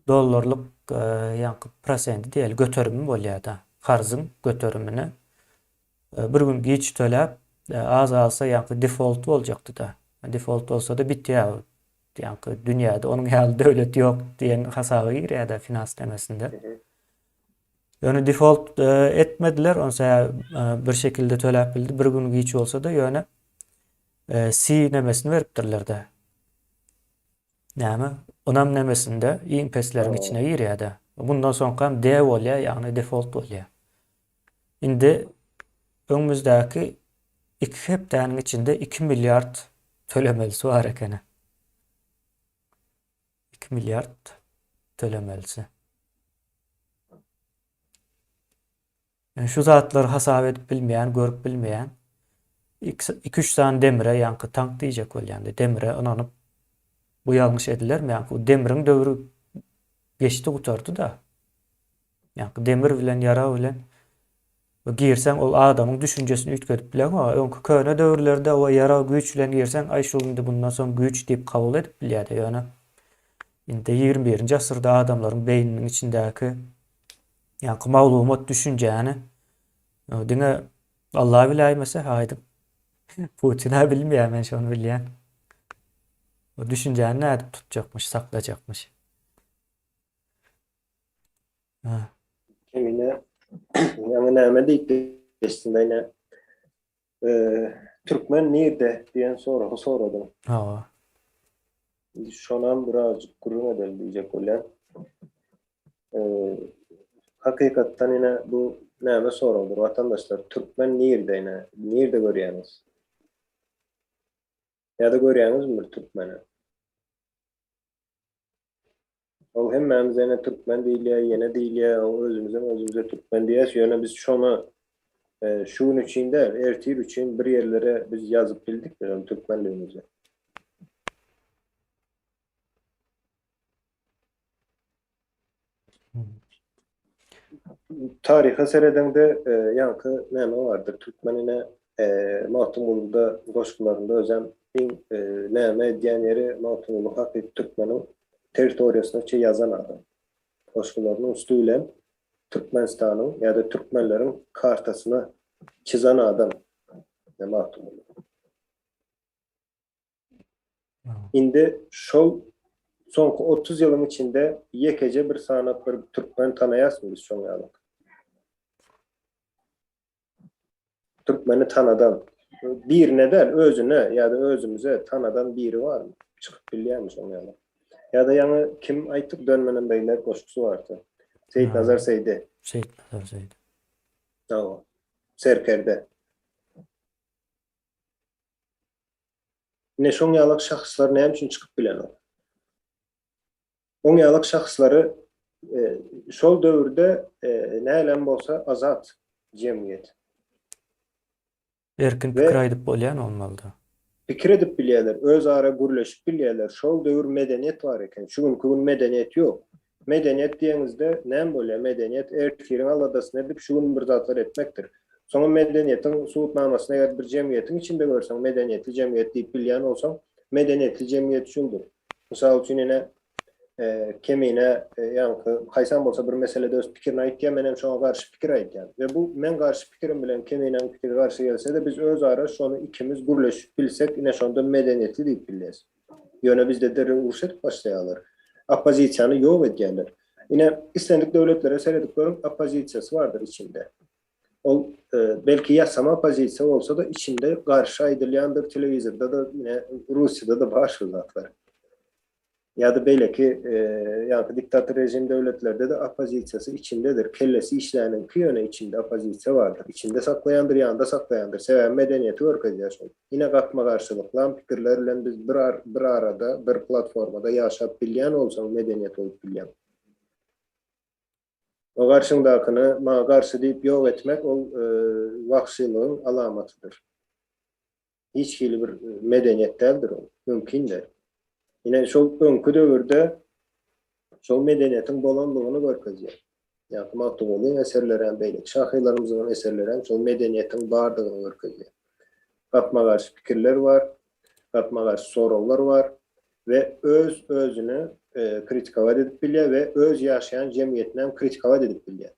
Speaker 1: dollarlyk e, ýaňky prosenti diýeli göterimi bolýar-da. Karzyň göterimini Bir gün giç töläp, az galsa ýaňky default boljakdy-da. Default bolsa-da bitýär. Ýaňky dünýäde onuň ýaly döwlet ýok diýen hasaba girýär-de finans temesinde. Ýöne default etmediler, onsa bir şekilde töläp bildi, bir gün giç bolsa-da, ýöne C nemesini beripdirler-de. Näme? Onam nemesinde iň pesleriň içine girýär-de. Bundan soňkam D bolýar, ýagny default bolýar. Indi öňümizdäki iki hepdäniň içinde 2 milliard tölemelisi bar ekeni. 2 milliard tölemelisi. Yani şu zatlary hasap edip bilmeýän, görüp bilmeýän 2-3 sany demire, ýaňky tank diýjek bolýan, demire ynanyp bu ýalňyş edilermi? Ýaňky bu demiriň döwri geçdi gutardy-da. Ýaňky demir bilen ýarag bilen girseň ol adamyň düşünjesini üýtgedip bileňok. Öňki köne döwürlerde o ýarag güýç bilen girseň, aý şul indi bundan soň güýç diýip kabul edip bilýärdi. Ýöne indi 21-nji asyrda adamlaryň beýniniň içindäki ýaňky maglumat düşünjäni diňe Allah biläýmese aýdyň. Putin-ä bilmeýär, men şony bilýän. O düşünjäni nädip tutjakmyş, saklajakmyş.
Speaker 2: Kemine ýaňy näme diýip geçdiň ine Türkmen nirde diýen soragy soradyň.
Speaker 1: Hawa.
Speaker 2: Indi şonam birazjyk gürrüň edeli diýjek bolýan. Hakykatdan ine bu näme soragdyr watandaşlar Türkmen nirde ine nirde görýäňiz? Ýa-da görýäňizmi bir türkmeni? Ol hemmämiz ene türkmen diýilýär, ýene diýilýär, ol özümizem özümize türkmen diýýäs, ýöne biz şony şu gün üçin däl, ertir üçin bir ýerlere biz ýazyp bildikmi şony türkmenligimizi? Taryha seredeňde ýaňky näme bardyr, türkmen ine Magtymgulyda goşgularynda özem iň näme edýän ýeri Magtymguly hakyky türkmeniň territoriýasyna çe ýazan adam. Goşgularynyň üsti bilen Türkmenistanyň ýa-da türkmenleriň kartasyna çyzan adam Magtymguly. Indi şol soňky 30 ýylyň içinde ýekeje bir sanap bir türkmen tanaýasmy biz şoň ýaly? Türkmeni tanadan, birine däl, özüne ýa-da özümize tanadan biri barmy? Çykyp bilýärmi şoň ýaly? Ýa-da ýaňy kim aýtdyk Dönmenem beýle goşgusy bardy. Seýitnazar Seýdi.
Speaker 1: Seýitnazar Seýdi.
Speaker 2: Hawa. Serkerde. Ine şoň ýalak şahslar näme üçin çykyp bilenok? Oň ýalak şahslary şol döwürde nälem bolsa azat jemgyýet.
Speaker 1: Erkin pikir aýdyp bolýan bolmalyda.
Speaker 2: Pikir edip bilýärler, öz ara gürleşip bilýärler. Şol döwür medeniýet bar eken. Şu günki gün medeniýet ýok. Medeniýet diýeňizde näme bolýar? Medeniýet ertiriň aladasyny edip şu gün bir zatlar etmekdir. Soňam medeniýetiň subutnamasyny eger bir jemgyýetiň içinde görseň, medeniýetli jemgyýet diýip bilýän bolsaň, medeniýetli jemgyýet şuldur. Mysal üçin ine Kemine ýaňky haýsam bolsa bir meselede öz pikirini aýtýar, menem şoňa garşy pikir aýtýan. We bu meň garşy pikirim bilen Keminäň pikiri garşy gelse-de biz özara şony ikimiz gürleşip bilsek ine şonda medeniýetli diýip bilýäs. Ýöne bizde derrew uruş edip başlaýarlar. Oppozisiýany ýok edýärler. Ine, islendik döwletlere seredip görüň, oppozisiýasy bardyr içinde. Ol belki ýasama oppozisiýa bolsa-da, içinde garşy aýdylýandyr, telewizorda-da, ine, Russiýada-da bar şu zatlar. Ýa-da beýleki ýaňky diktator režim döwletlerde-de oppozisiýasy içindedir. Kellesi işläniňki ýöne içinde oppozisiýa bardyr. Içinde saklaýandyr, ýanda saklaýandyr. Sebäbi medeniýeti görkezýär şol. Ine gapma-garşylyklam pikirler bilen biz bir bir arada, bir platformada ýaşap bilýän bolsaň medeniýet bolup bilýäň. O garşyňdakyny maňa garşy diýip ýok etmek ol wagşylygyň alamatydyr. Hiç hili bir medeniýet däldir ol. Mümkin däl. Ine şol öňki döwürde şol medeniýetiň bolanlygyny görkezýär. Ýa-da Magtymgulyň eserleri hem beýleki şahyrlarymyzyň eserleri hem şol medeniýetiň bardygyny görkezýär. Gapma-garşy pikirler bar, gapma-garşy soraglar bar we öz özüni kritikowat edip bilýär we öz ýaşaýan jemgyýetini hem kritikowat edip bilýär.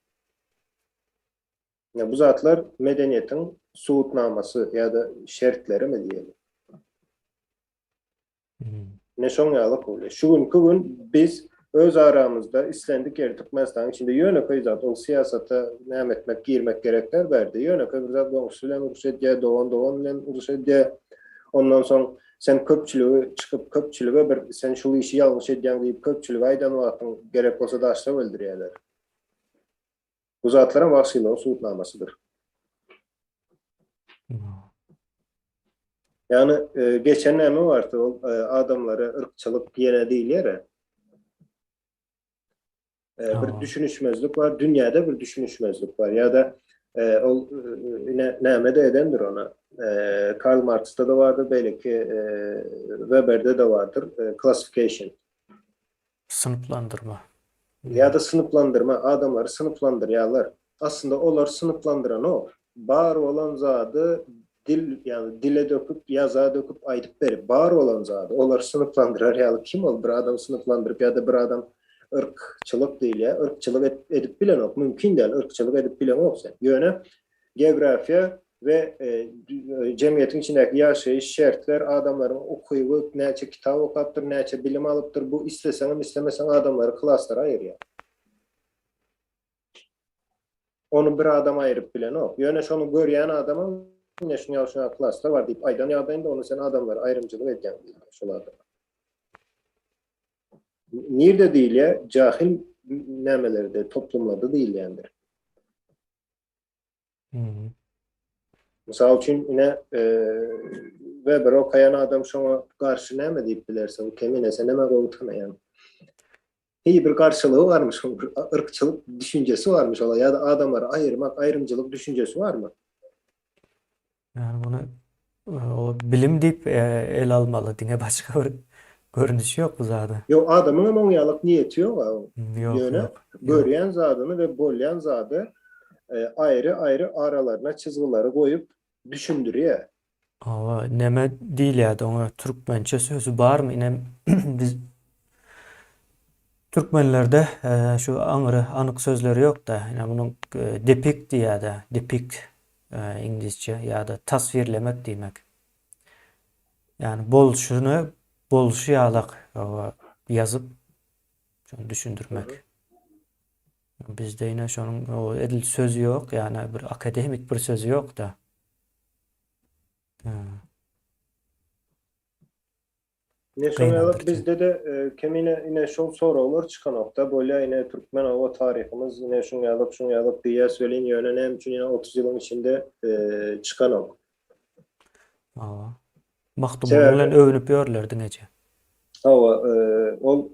Speaker 2: Bu zatlar medeniýetiň subutnamasy ýa-da şertlerimi diýeli. Ine şoň ýaly bolýar. Şu günki gün biz öz aramyzda islendik ýeri Türkmenistanyň içinde ýönekeý zat, ol syýasata näme etmek, girmek gerek däl bärde. Ýönekeý bir zat goňşusy bilen uruş edýär, dogan dogan bilen uruş edýär. Ondan soň sen köpçüligi çykyp köpçülige bir sen şul işi ýalňyş edýäň diýip köpçülige aýdan wagtyň gerek bolsa daşlap öldürýärler. Bu zatlaram wagşylygyň subutnamasydyr. Ýagny geçen näme bardy ol adamlara yrkçylyk ýene diýilýär. Bir düşünişmezlik bar, dünýäde bir düşünişmezlik bar ýa-da ol ine näme-de edendir ona. Karl Marksda-da bardyr, beýleki Weberde-de bardyr, classification.
Speaker 1: Synplandyrma.
Speaker 2: Ýa-da synplandyrma, adamlary synplandyrýarlar. Aslynda olar synplandyranok. Bar bolan zady dil, ýagny dile döküp, ýaza döküp aýdyp berip, bar bolan zady. Olary synplandyrar ýaly kim ol? Bir adam synplandyryp ýa-da bir adam yrkçylyk diýilýär. Yrkçylyk edip bilenok. Mümkin däl, yrkçylyk edip bileňok sen. Ýöne geografiýa we jemgyýetiň içindäki ýaşaýyş şertler, adamlaryň ukyby, näçe kitap okapdyr, näçe bilim alypdyr, bu isleseňem, islemeseň adamlary klaslara aýyrýar. Ony bir adam aýryp bilenok. Ýöne şony görýän adamam ine şuny ýaly şuny ýaly klaslar bar diýip aýdan ýagdaýynda ony sen adamlara aýrymçylyk edýäň diýilýär şol adama. Nirde diýilýär? Jahil nämelerde, toplumlarda diýilýändir. Mysal üçin, ine, Weber okaýan adam şoňa garşy näme diýip bilersiň? Kemine, sen näme gowy tanaýaň? Hiý bir garşylygy barmy şoň bir yrkçylyk düşünjesi barmy şola ýa-da adamlary aýyrmak, aýrymçylyk düşünjesi barmy?
Speaker 1: Ýani muny o bilim diýip ele almaly, diňe başga bir görnüşi ýok bu zada.
Speaker 2: Ýok, adamyň hem oň ýalyk niýeti ýok-a. Ýöne görýän zadyny we bolýan zady aýry-aýry aralaryna çyzgylary goýup düşündirýär.
Speaker 1: Hawa, neme diýilýärdi oňa türkmençe sözi barmy inem biz türkmenlerde şu aňry anyk sözleri ýok-da. Ine munuň depikt diýýär-de, depikt iňlisçe ýa-da taswirlemek diýmek. Ýagny bolşuny bolşy ýalak ýazyp şony düşündirmek. Bizde ine şonuň edil sözi ýok, ýagny bir akademik bir sözi ýok-da.
Speaker 2: Ine şoň ýaly bizde-de kemine ine şol soraglar çykanokda bolýa ine türkmen oba taryhymyz ine şuň ýalyk şuň ýalyk diýýäs welin ýöne näme üçin ine 30 ýylyň içinde çykanok.
Speaker 1: Hawa. Magtymguly bilen öwnüp ýörler diňeje.
Speaker 2: Hawa, ol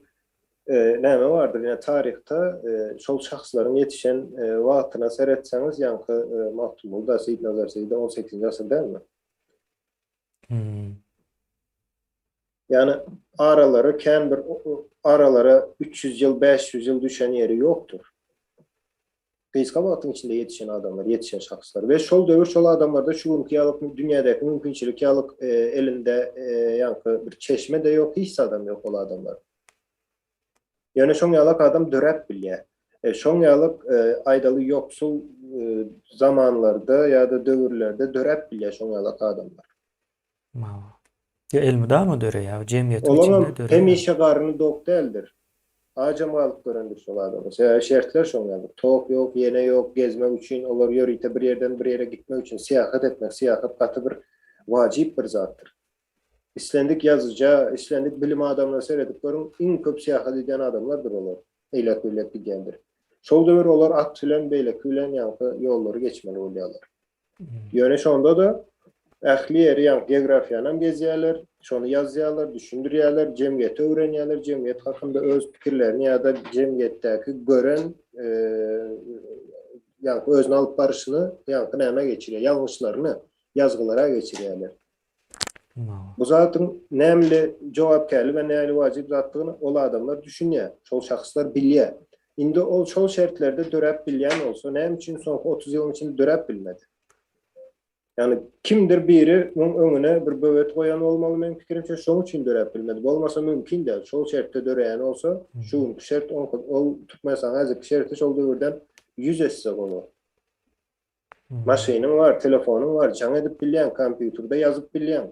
Speaker 2: näme bardyr ine taryhda şol şahslaryň ýetişen wagtyna seretseňiz ýaňky Magtymguly da Seýitnazar Seýdi 18-nji asyr dälmi? Ýagny aralary kän bir aralara 300 ýyl, 500 ýyl düşen ýeri ýokdur. Gysga wagtyň içinde ýetişen adamlar, ýetişen şahslar we şol döwür şol adamlarda şu günki ýalyk dünýädäki mümkinçilik ýalyk elinde ýaňky bir çeşme-de ýok, hiç zadam ýok ol adamlaryň. Ýöne şoň ýalak adam döräp bilýär. Şoň ýalyk aýdaly ýoksul zamanlarda ýa-da döwürlerde döräp bilýär şoň ýalak adamlar.
Speaker 1: Ýa elmydama döreýär, jemgyýetiň içinde döreýär.
Speaker 2: Olaňam hemişe garny dok däldir. Ajam galyp görendir şol adamlar. Sebäbi şertler şoň ýaly. Tok ýok, ýene ýok, gezmek üçin olar ýörite bir ýerden bir ýere gitmek üçin syýahat etmek, syýahat gaty bir wajyp bir zatdyr. Islendik ýazyja, islendik bilim adamyna seredip görüň, iň köp syýahat edýän adamlardyr olar. Eýläk-beýläk gidýändir. Şol döwür olar at bilen, beýleki bilen ýaňky ýollary geçmeli bolýarlar. Ýöne şonda-da ähli ýeri ýaňky geografiýanam gezýärler, şony ýazýarlar, düşündirýärler, jemgyýeti öwrenýärler, jemgyýet hakynda öz pikirlerini ýa-da jemgyýetdäki gören ýaňky özüni alyp baryşyny ýaňky nämä geçirýär, ýalňyşlaryny ýazgylara geçirýärler. Bu zadyň nähili jogapkärli we nähili wajyp zatdygyny ol adamlar düşünýär, şol şahslar bilýär. Indi ol şol şertlerde döräp bilýän bolsa, näme üçin soňky 30 ýylyň içinde döräp bilmedi? Ýagny kimdir biri muň öňüne bir böwet goýan bolmaly meň pikirimçe, şoň üçin döräp bilmedi. Bolmasa mümkin däl. Şol şertde döreýän bolsa, şu günki şert ol Türkmenistanyň häzirki şerti şol döwürden 100 esse gowy. Maşynyň bar, telefonyň bar, jaň edip bilýäň, kompýuterde ýazyp bilýäň.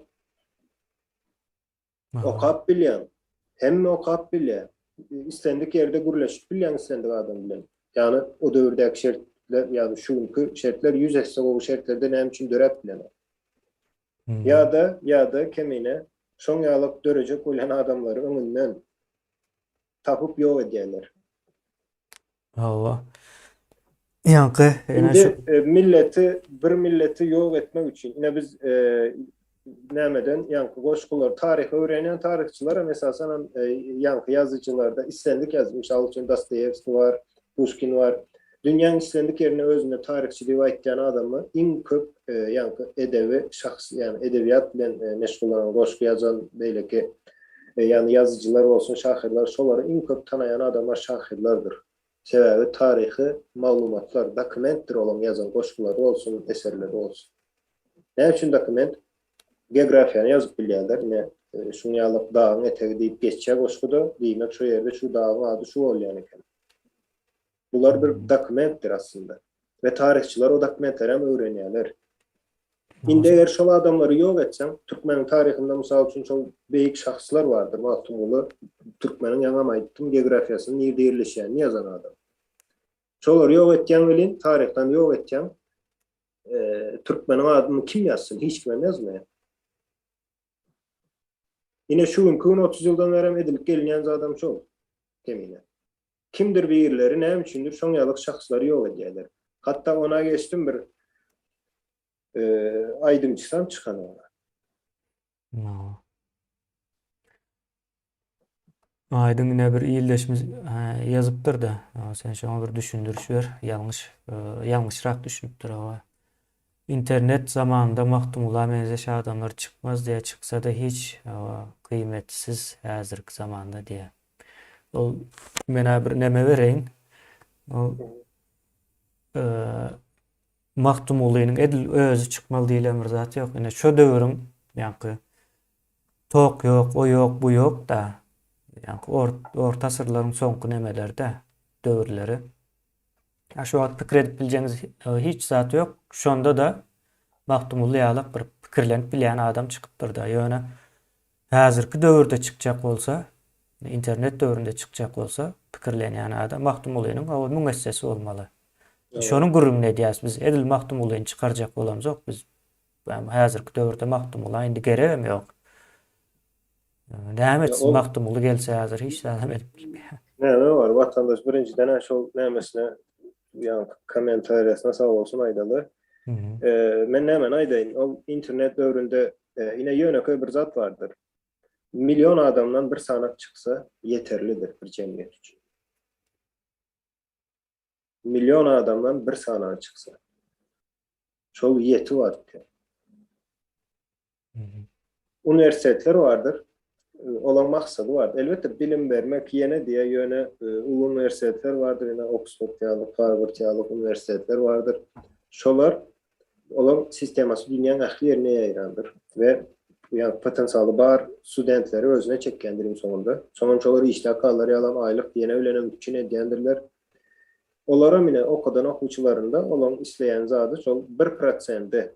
Speaker 2: Okap bilýäň. Hemme okap bilýär. Islendik ýerde gürleşip bilýäň islendik adam bilen. Ýagny o döwürdäki şertler, ýagny şu günki şertler 100 esse gowy şertlerde näme üçin döräp bilenok? Ýa-da, ýa-da kemine şoň ýalyk dörejek bolýan adamlary öňünden tapyp ýok edýärler.
Speaker 1: Hawa. Ýaňky
Speaker 2: ene şu e, milleti bir milleti ýok etmek üçin ine biz e, nämeden ýaňky goşgular taryhy öwrenýän taryhçylar hem esasan hem e, ýaňky ýazyjylarda islendik ýazyjy mysal üçin Dostoýewskiý bar, Puşkin bar. Dünýäň islendik ýerinde özüne taryhçy diýip aýtýan adamy iň köp e, ýaňky edebi şahs, ýagny edebiýat bilen e, meşgullanan, goşgy ýazan beýleki e, ýagny ýazyjylar bolsun, şahyrlar, şolary iň köp tanaýan adamlar şahyrlardyr. Sebäbi taryhy maglumatlar, dokumentdir olaň ýazan goşgulary bolsun, eserleri bolsun. Näme üçin dokument? Geografiýany ýazyp bilýärler. Ine, şuň ýaly dagyň etegi diýip geçýär goşguda, diýmek şu ýerde şu dagyň ady şu bolýan eken. Bular bir dokumentdir aslynda. We taryhçylar o dokumentleri hem öwrenýärler. Indi eger şol adamlary ýok etseň, türkmeniň taryhynda mysal üçin şol beýik şahslar bardyr, Magtymguly, türkmeniň ýaňam aýtdym, geografiýasyny nirde ýerleşýänini ýazan adam. Şolary ýok etýäň welin, taryhdan ýok etýäň, türkmeniň adyny kim ýazsyn? Hiç kimem ýazmaýar. Ine şu günki gün 30 ýyldan bärem edilip gelinýän zadam şol. Kemine. Kimdir birleri näme üçindir şoň ýalyk şahslary ýok edýärler. Hatda ona geçdim bir aýdymçysam çykan oňa.
Speaker 1: Aýdyň ine bir ildeşimiz ýazypdyr-da, sen şoňa bir düşündiriş ber, ýalňyş, ýalňyşrak düşünipdir hawa. Internet zamanynda Magtymgula meňzeş adamlar çykmaz diýýär, çyksa-da hiç hawa kyýmetsiz häzirki zamanda diýýär. Ol menä bir neme bereýin. Ol Magtymgulynyň edil özi çykmaly diýlen bir zat ýok. Ine şo döwrüň ýaňky tok ýok, o ýok, bu ýok-da. Ýaňky orta asyrlaryň soňky nemeleri-de, döwürleri. Ýa şu wagt pikir edip biljegiňiz hiç zat ýok. Şonda-da Magtymguly ýaly bir pikirlenip bilýän adam çykypdyr-da. Ýöne Häzirki döwürde çykjak bolsa, internet döwründe çykjak bolsa, pikirlenýän adam Magtymgulynyň o müň essesi bolmaly. Şonuň gürrüňini edýäris biz. Edil Magtymgulyny çykarjak bolamzok biz. Häzirki döwürde Magtymgula indi geregem ýok. Näme etsin Magtymguly gelse häzir hiç zadam edip bilmeýär.
Speaker 2: Näme bar, watandaş birinjiden-ä şol nämesine ýaňky kommentariýasyna sag bolsun aýdaly. Men nämeni aýdaýyn, ol internet döwründe ine ýönekeý bir zat bardyr. Million adamdan bir sanak çyksa ýeterlidir bir jemgyýet üçin. Million adamdan bir sanagy çyksa. Şol ýeti bardy. Uniwersitetler bardyr. Olaň maksady bar. Elbetde bilim bermek ýene diýe ýöne uly uniwersitetler bardyr, ýene Oksford ýaly, Harward ýaly uniwersitetler bardyr. Şolar olaň sistemasy dünýäň ähli ýerine ýaýrandyr we ýa potensialy bar studentleri özüne çekýändir iň soňunda. Soňam şolar işläp galar ýalam aýlyk diýene bilenem üpjün edýändirler. Olaram ine okadan okuwçylarynda olaň isleýän zady şol bir prosendi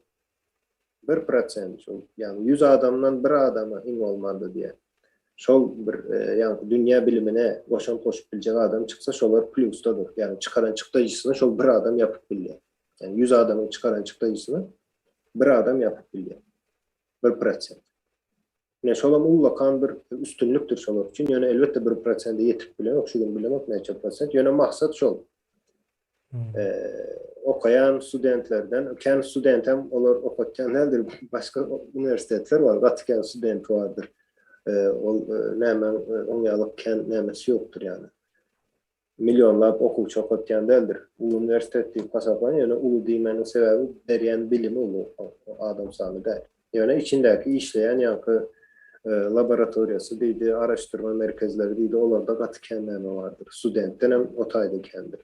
Speaker 2: Bir prosent şol, ýagny 100 adamdan bir adama iň bolmanda diýýär. Şol bir ýaňky dünýä bilimine goşant goşup biljek adam çyksa şolar plýusdadyr. Ýagny çykaran çykdajysyny şol bir adam ýapyp bilýär. Ýagny 100 adamyň çykaran çykdajysyny bir adam ýapyp bilýär. 1%. Ine şolam ullakan bir üstünlikdir şolar üçin. Ýöne elbetde bir prosente ýetip bilenok, şu gün bilemok näçe prosent. Ýöne maksat şol. Okaýan studentlerden, kän studentem olar okatýan däldir, başga uniwersitetler bar, gaty kän studenti bardyr. Ol näme, oň ýaly kän nämesi ýokdur ýaly. Millionlap okuwçy okatýan däldir. Uly uniwersitet diýip hasaplanýar, ýöne uly diýmäniň sebäbi berýän bilimi uly, adam sany däl. Ýöne içindäki işleýän ýaňky laboratoriýasy diýdi, araşdyrma merkezleri diýdi, olarda gaty kän näme bardyr. Studentdenem o taýda kändir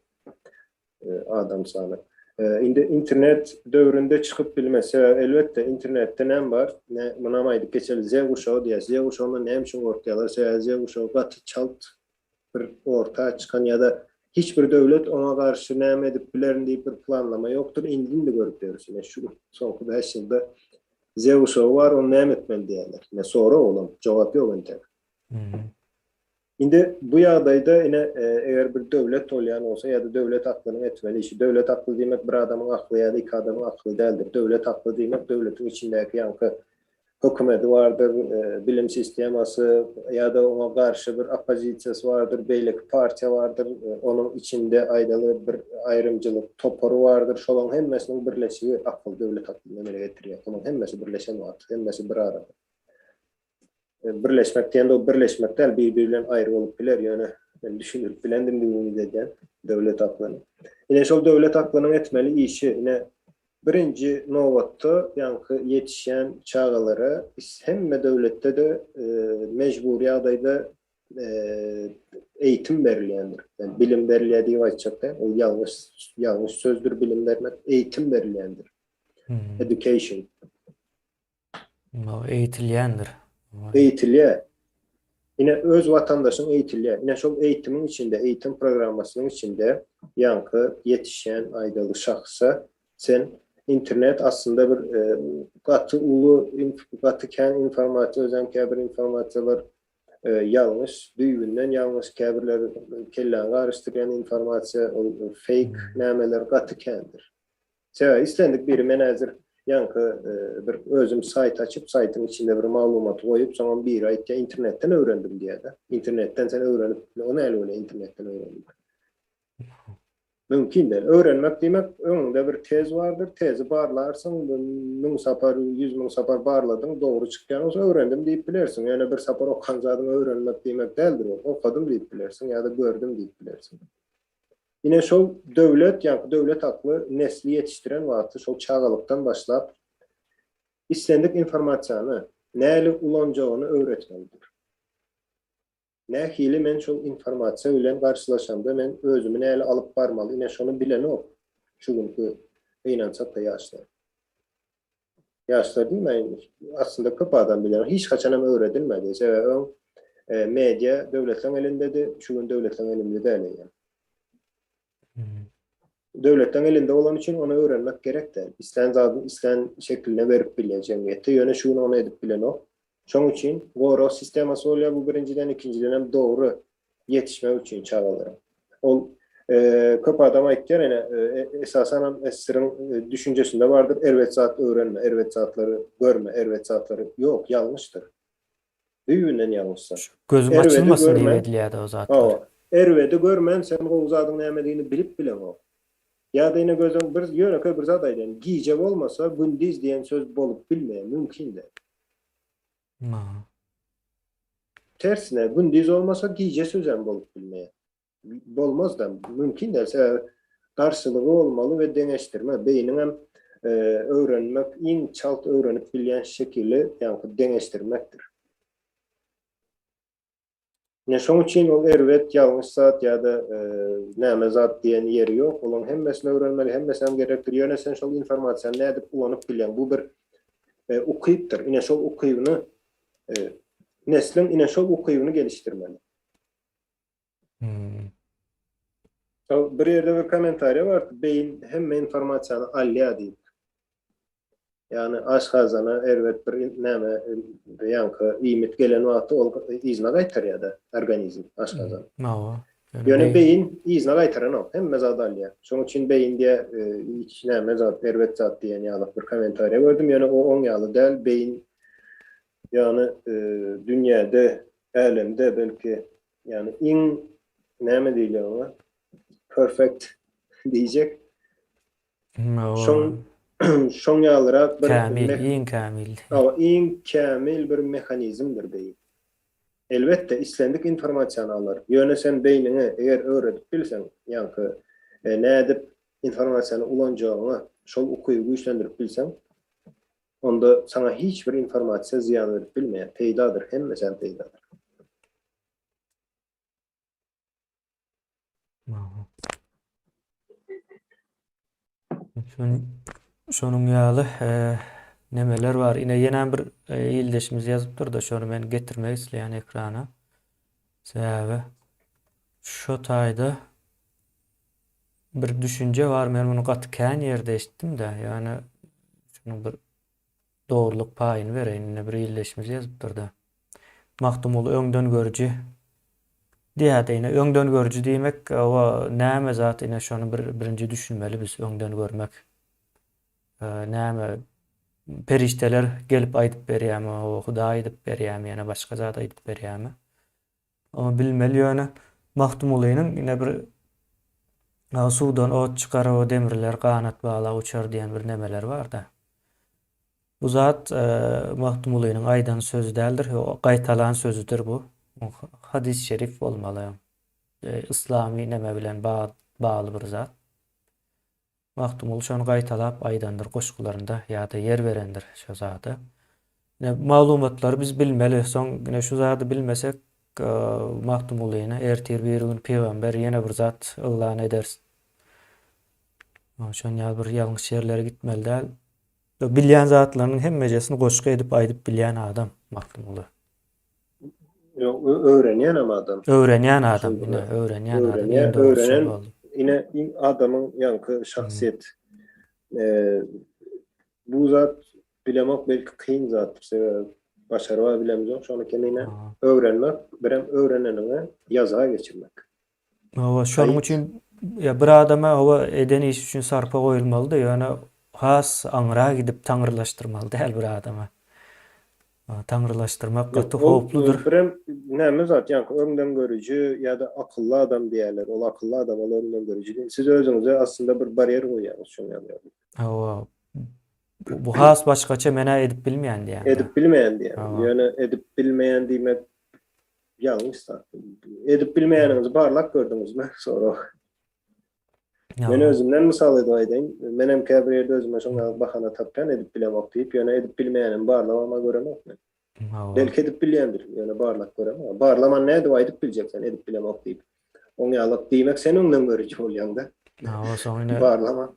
Speaker 2: adam sany. Indi internet döwründe çykyp bilmez. Sebäbi elbetde internetde näme bar? Ne, munam aýdyp geçeli, Z guşagy diýýär. Z guşagyndan näme üçin gorkýarlar? Sebäbi Z guşagy gaty çalt bir orta çykan ýa-da hiç bir döwlet oňa garşy näme edip bilerin diýip bir planlama ýokdur. Indi-indi görüp ýörüs. Ine şu soňky bäş ýylda Z guşagy bar, ony näme etmeli diýýärler. Ine sorag olam, jogap ýok entek. Indi bu ýagdaýda ine eger bir döwlet bolýan bolsa ýa-da döwlet aklynyň etmeli işi. Döwlet akly diýmek bir adamyň akly ýa-da iki adamyň akly däldir. Döwlet akly diýmek döwletiň içindäki ýaňky hökümeti bardyr, bilim sistemasy ýa-da oňa garşy bir oppozisiýasy bardyr, beýleki partiýa bardyr, onuň içinde aýdaly bir aýrymçylyk topary bardyr. Şolaryň hemmesiniň birleşigi akyl, döwlet aklyny emele getirýär. Onuň hemmesi birleşen wagty, hemmesi bir arada. Birleşmek diýende o birleşmek däl, bir-biri bilen aýry bolup biler, ýöne men düşündirip bilendim diýip umyt edýän döwlet aklyny. Ine şol döwlet aklynyň etmeli işi, ine Birinji nobatda ýaňky ýetişýän çagalara hemme döwletde-de mejbury ýagdaýda eýitim berilýändir. Ýagny bilim berilýär diýip aýtjak däl, ol ýalňyş ýalňyş sözdür bilim bermek, eýitim berilýändir. Education.
Speaker 1: Eýitilýändir.
Speaker 2: Eýitilýär. Ine, öz watandaşyň eýitilýär. Ine, şol eýitimiň içinde, eýitim programmasynyň içinde ýaňky ýetişýän aýdaly şahsa sen internet aslynda bir gaty uly, gaty kän informasiýa, özem käbir informasiýalar ýalňyş, düýbünden ýalňyş, käbirleri kelläňi garyşdyrýan informasiýa, ol fake nämeler gaty kändir. Sebäbi islendik biri men häzir ýaňky bir özüm saýt açyp, saýtyň içinde bir maglumaty goýup, soňam biri aýtýar internetden öwrendim diýýär-de. Internetden sen öwrenip, o näli bolýar internetden öwrenmek? Mümkin däl. Öwrenmek diýmek öňüňde bir tez bardyr, tezi barlarsyň, 1000 sapar, 100 mün sapar barladyň, dogry çykýan bolsa öwrendim diýip bilersiň. Ýöne bir sapar okan zadyňy öwrenmek diýmek däldir ol. Okadym diýip bilersiň ýa-da gördüm diýip bilersiň. Ine şol döwlet, ýaňky döwlet akly nesli ýetişdiren wagty şol çagalykdan başlap islendik informasiýany näli ulanjagyny öwretmelidir. Nähili men şol informasiýa bilen garşylaşamda men özümi näli alyp barmaly ine şony bilenok şu günki gynansak-da ýaşlar. Ýaşlar diýmäýin, aslynda köp adam bilenok. Hiç haçanam öwredilmedi. Sebäbi öň media döwletleň elindedi, şu gün döwletleň elinde däl eýýäm. Döwletleň elinde bolany üçin ony öwrenmek gerek däl. Islän zadyny islän şekilinde berip bilýär jemgyýetde. Ýöne şu gün ony edip bilenok. Şoň üçin gorag sistemasy bolýar bu birinjiden, ikinjiden hem dogry ýetişmek üçin çagalaryň. Ol köp adam aýtýar ene esasan hem SSR-iň düşünjesinde bardyr, erbet zat öwrenme, erbet zatlary görme, erbet zatlary ýok, ýalňyşdyr. Düýbünden ýalňyşdyr.
Speaker 1: Gözüň açylmasyn diýip edilýärdi o zatlar.
Speaker 2: Hawa. Erbedi görmän sen gowy zadyň nämedigini bilip bileňok. Ýa-da ine gözüň bir ýönekeý bir zat aýdaýyn. Gije bolmasa gündiz diýen söz bolup bilmeýär, mümkin däl. Tersine, gündiz bolmasa gije sözem bolup bilmeýär. Bolmaz-da, mümkin däl. Sebäbi garşylygy bolmaly we deňeşdirme. Beýniňem öwrenmek, iň çalt öwrenip bilýän şekili ýaňky deňeşdirmekdir. Ine şoň üçin ol erbet, ýalňyş zat ýa-da näme zat diýen ýeri ýok. Olaň hemmesini öwrenmeli, hemmesi hem gerekdir. Ýöne sen şol informasiýany nädip ulanyp bilýäň? Bu bir ukypdyr. Ine şol ukybyny nesliň ine şol ukybyny gelişdirmeli.
Speaker 1: Hmm.
Speaker 2: Bir ýerde bir kommentariýa bar, beýin hemme informasiýany alýar diýip. Ýagny aşgazana erbet bir näme ýaňky iýmit gelen wagty ol yzyna gaýtarýar-da organizm aşgazan.
Speaker 1: Hawa.
Speaker 2: Ýöne beýin yzyna gaýtaranok, hemme zady alýar. Şonuň üçin beýin diýä hiç näme zat erbet zat diýen ýaly bir kommentariýa gördüm. Ýöne o oň ýaly däl. Beýin ýagny dünýäde, älemde belki ýagny iň näme diýilýär oňa? Perfect diýjek. Şoň şoň ýalyrak bir
Speaker 1: Kämil, iň kämil.
Speaker 2: Hawa, iň kämil bir mehanizmdir beýin. Elbetde, islendik informasiýany alar. Ýöne sen beýniňe eger öwredip bilseň, ýaňky nädip informasiýany ulanjagyňa şol ukyby güýçlendirip bilseň, onda saňa hiç bir informasiýa zyýan berip bilmeýär. Peýdadyr, hemmesem peýdadyr.
Speaker 1: Şonuň ýaly nemeler bar. Ine ýene bir ildeşimiz ýazypdyr-da, şony men getirmek isleýän ekrana. Sebäbi şu taýda bir düşünje bar, men muny gaty kän ýerde eşitdim-de, ýöne şunuň bir dogrulyk paýyny bereýin. Ine bir ildeşimiz ýazypdyr-da. Magtymguly öňdengörüji diýýär-de ine öňdengörüji diýmek oba näme zat ine şony bir birinji düşünmeli biz öňden görmek. Näme perişdeler gelip aýdyp berýärmi oba Hudaý aýdyp berýärmi ýene başga zat aýdyp berýärmi? Ony bilmeli ýöne Magtymgulynyň ine bir suwdan ot çykar o demirler ganat baglap uçar diýen bir nemeleri barda. Bu zat Magtymgulynyň aýdan sözi däldir, gaýtalan sözüdir bu. Hadys şerif bolmaly. Yslamy neme bilen bagly bir zat. Magtymguly şony gaýtalap aýdandyr goşgularynda ýa-da ýer berendir şo zada. Ine maglumatlary biz bilmeli. Soň ine şu zady bilmesek Magtymgulyny ertir bir gün pygamber ýene bir zat yglan ederis. Şon ýaly bir ýalňyş ýerlere gitmeli däl. Bilýän zatlarynyň hemmejesini goşgy edip aýdyp bilýän adam Magtymguly.
Speaker 2: Ýok, öwrenýän hem adam.
Speaker 1: Öwrenýän adam, ine, öwrenýän adam. Iň dogry şol boldy.
Speaker 2: Ine, iň adamyň ýaňky şahsyýet. Bu zat bilemok, belki kyn zatdyr, sebäbi başaryba bilemzok, şony kemine öwrenmek, birem öwreneniňi ýazga geçirmek.
Speaker 1: Hawa, şonuň üçin ýa bir adama hawa eden işi üçin sarpa goýulmalydy, ýöne has aňra gidip taňrylaşdyrmaly däl bir adama. Taňrylaşdyrmak gaty howpludyr.
Speaker 2: Birem näme zat, ýaňky öňdengörüji ýa-da akylly adam diýýärler. Ol akylly adam, ol öňdengörüji diýip. Siz özüňize aslynda bir barýer goýýaňyz şoň ýaly.
Speaker 1: Hawa. Bu has başgaça men-ä edip bilmeýän diýýän.
Speaker 2: Edip bilmeýän diýýän. Ýöne edip bilmeýän diýmek Ýalňyş zat. Edip bilmeýäniňizi barlap gördüňizmi? Sorag. Men özümden mysal edip aýdaýyn. Men hem käbir ýerde özüme şoňa bahana tapýan, edip bilemok diýip, ýöne edip bilmeýänimi barlabam göremok men. Belki edip bilýändir, ýöne barlap göremok. Barlaman nädip aýdyp biljek sen edip bilemok diýip. Oň ýaly diýmek sen öňden görüji bolýaň-da.
Speaker 1: Hawa, soň ine
Speaker 2: Barlama.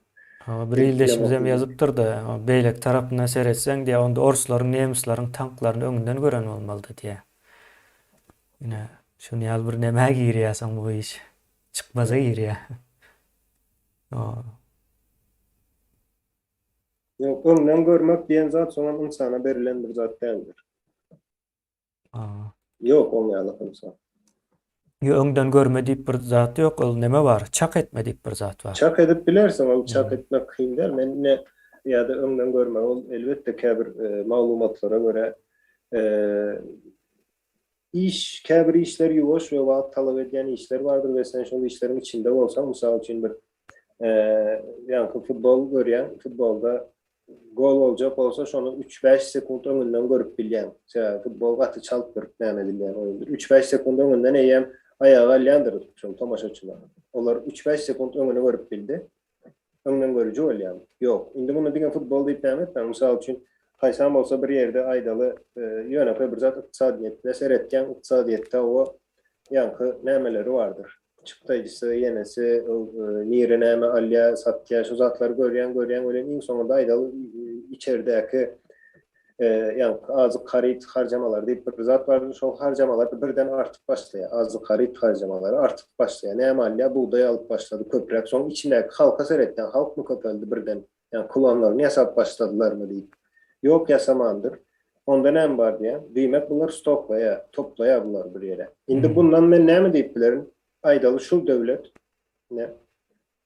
Speaker 1: Hawa, bir ildeşimiz hem ýazypdyr-da, beýleki tarapyndan seretseň diýýär, onda orslaryň, nemislerin tanklaryny öňünden gören bolmalydy diýýär. Ine, şuny ýaly bir nämä girýär soň bu iş. Çykmaza girýär.
Speaker 2: Ýok, öňden görmek diýen zat soňam ynsana berlen bir zat däldir. Ýok, oň ýaly ynsan.
Speaker 1: Ýok, öňden görme diýip bir zat ýok, ol neme bar, çak etme diýip bir zat bar.
Speaker 2: Çak edip bilersiň, ol çak etmek kyn däl. Men ine ýa-da öňden görme, ol elbetde käbir maglumatlara görä iş, käbir işler ýuwaş we wagt talap edýän işler bardyr we sen şol işleriň içinde bolsaň, mysal üçin bir ýaňky futbol görýäň, futbolda Gol boljak bolsa şony üç-bäş sekunt öňünden görüp bilýäň. Sebäbi futbol gaty çalt bir näme edilýän oýundyr. Üç-bäş sekunt öňünden eýýäm aýaga galýandyr şol tomaşaçylar. Olar üç-bäş sekunt öňüni görüp bildi. Öňden görüji bolýarmy? Ýok. Indi muny diňe futbol diýip näme etmäň. Mysal üçin, haýsam bolsa bir ýerde aýdaly, ýönekeý bir zat ykdysadyýetine seretýäň, ykdysadyýetde o ýaňky nämeleri bardyr. Çykdaýjysy, ýenesi, nire näme alýar, satýar, şu zatlary görýäň, görýäň welin iň soňunda aýdaly içerdäki ýaňky azyk haryt harjamalary diýip bir zat bardyr, şol harjamalar birden artyp başlaýar. Azyk haryt harjamalary artyp başlaýar. Näme alýar? Bugdaý alyp başlady köpräk. Soň içindäki halka seretýäň, halkmy köpeldi birden? Ýa klonlaryny ýasap başladylarmy diýip. Ýok ýasamandyr. Onda näme bar diýýän. Diýmek bular stoklaýar, toplaýar bulary bir ýere. Indi bundan men näme diýip bilerin? Aýdaly şul döwlet ine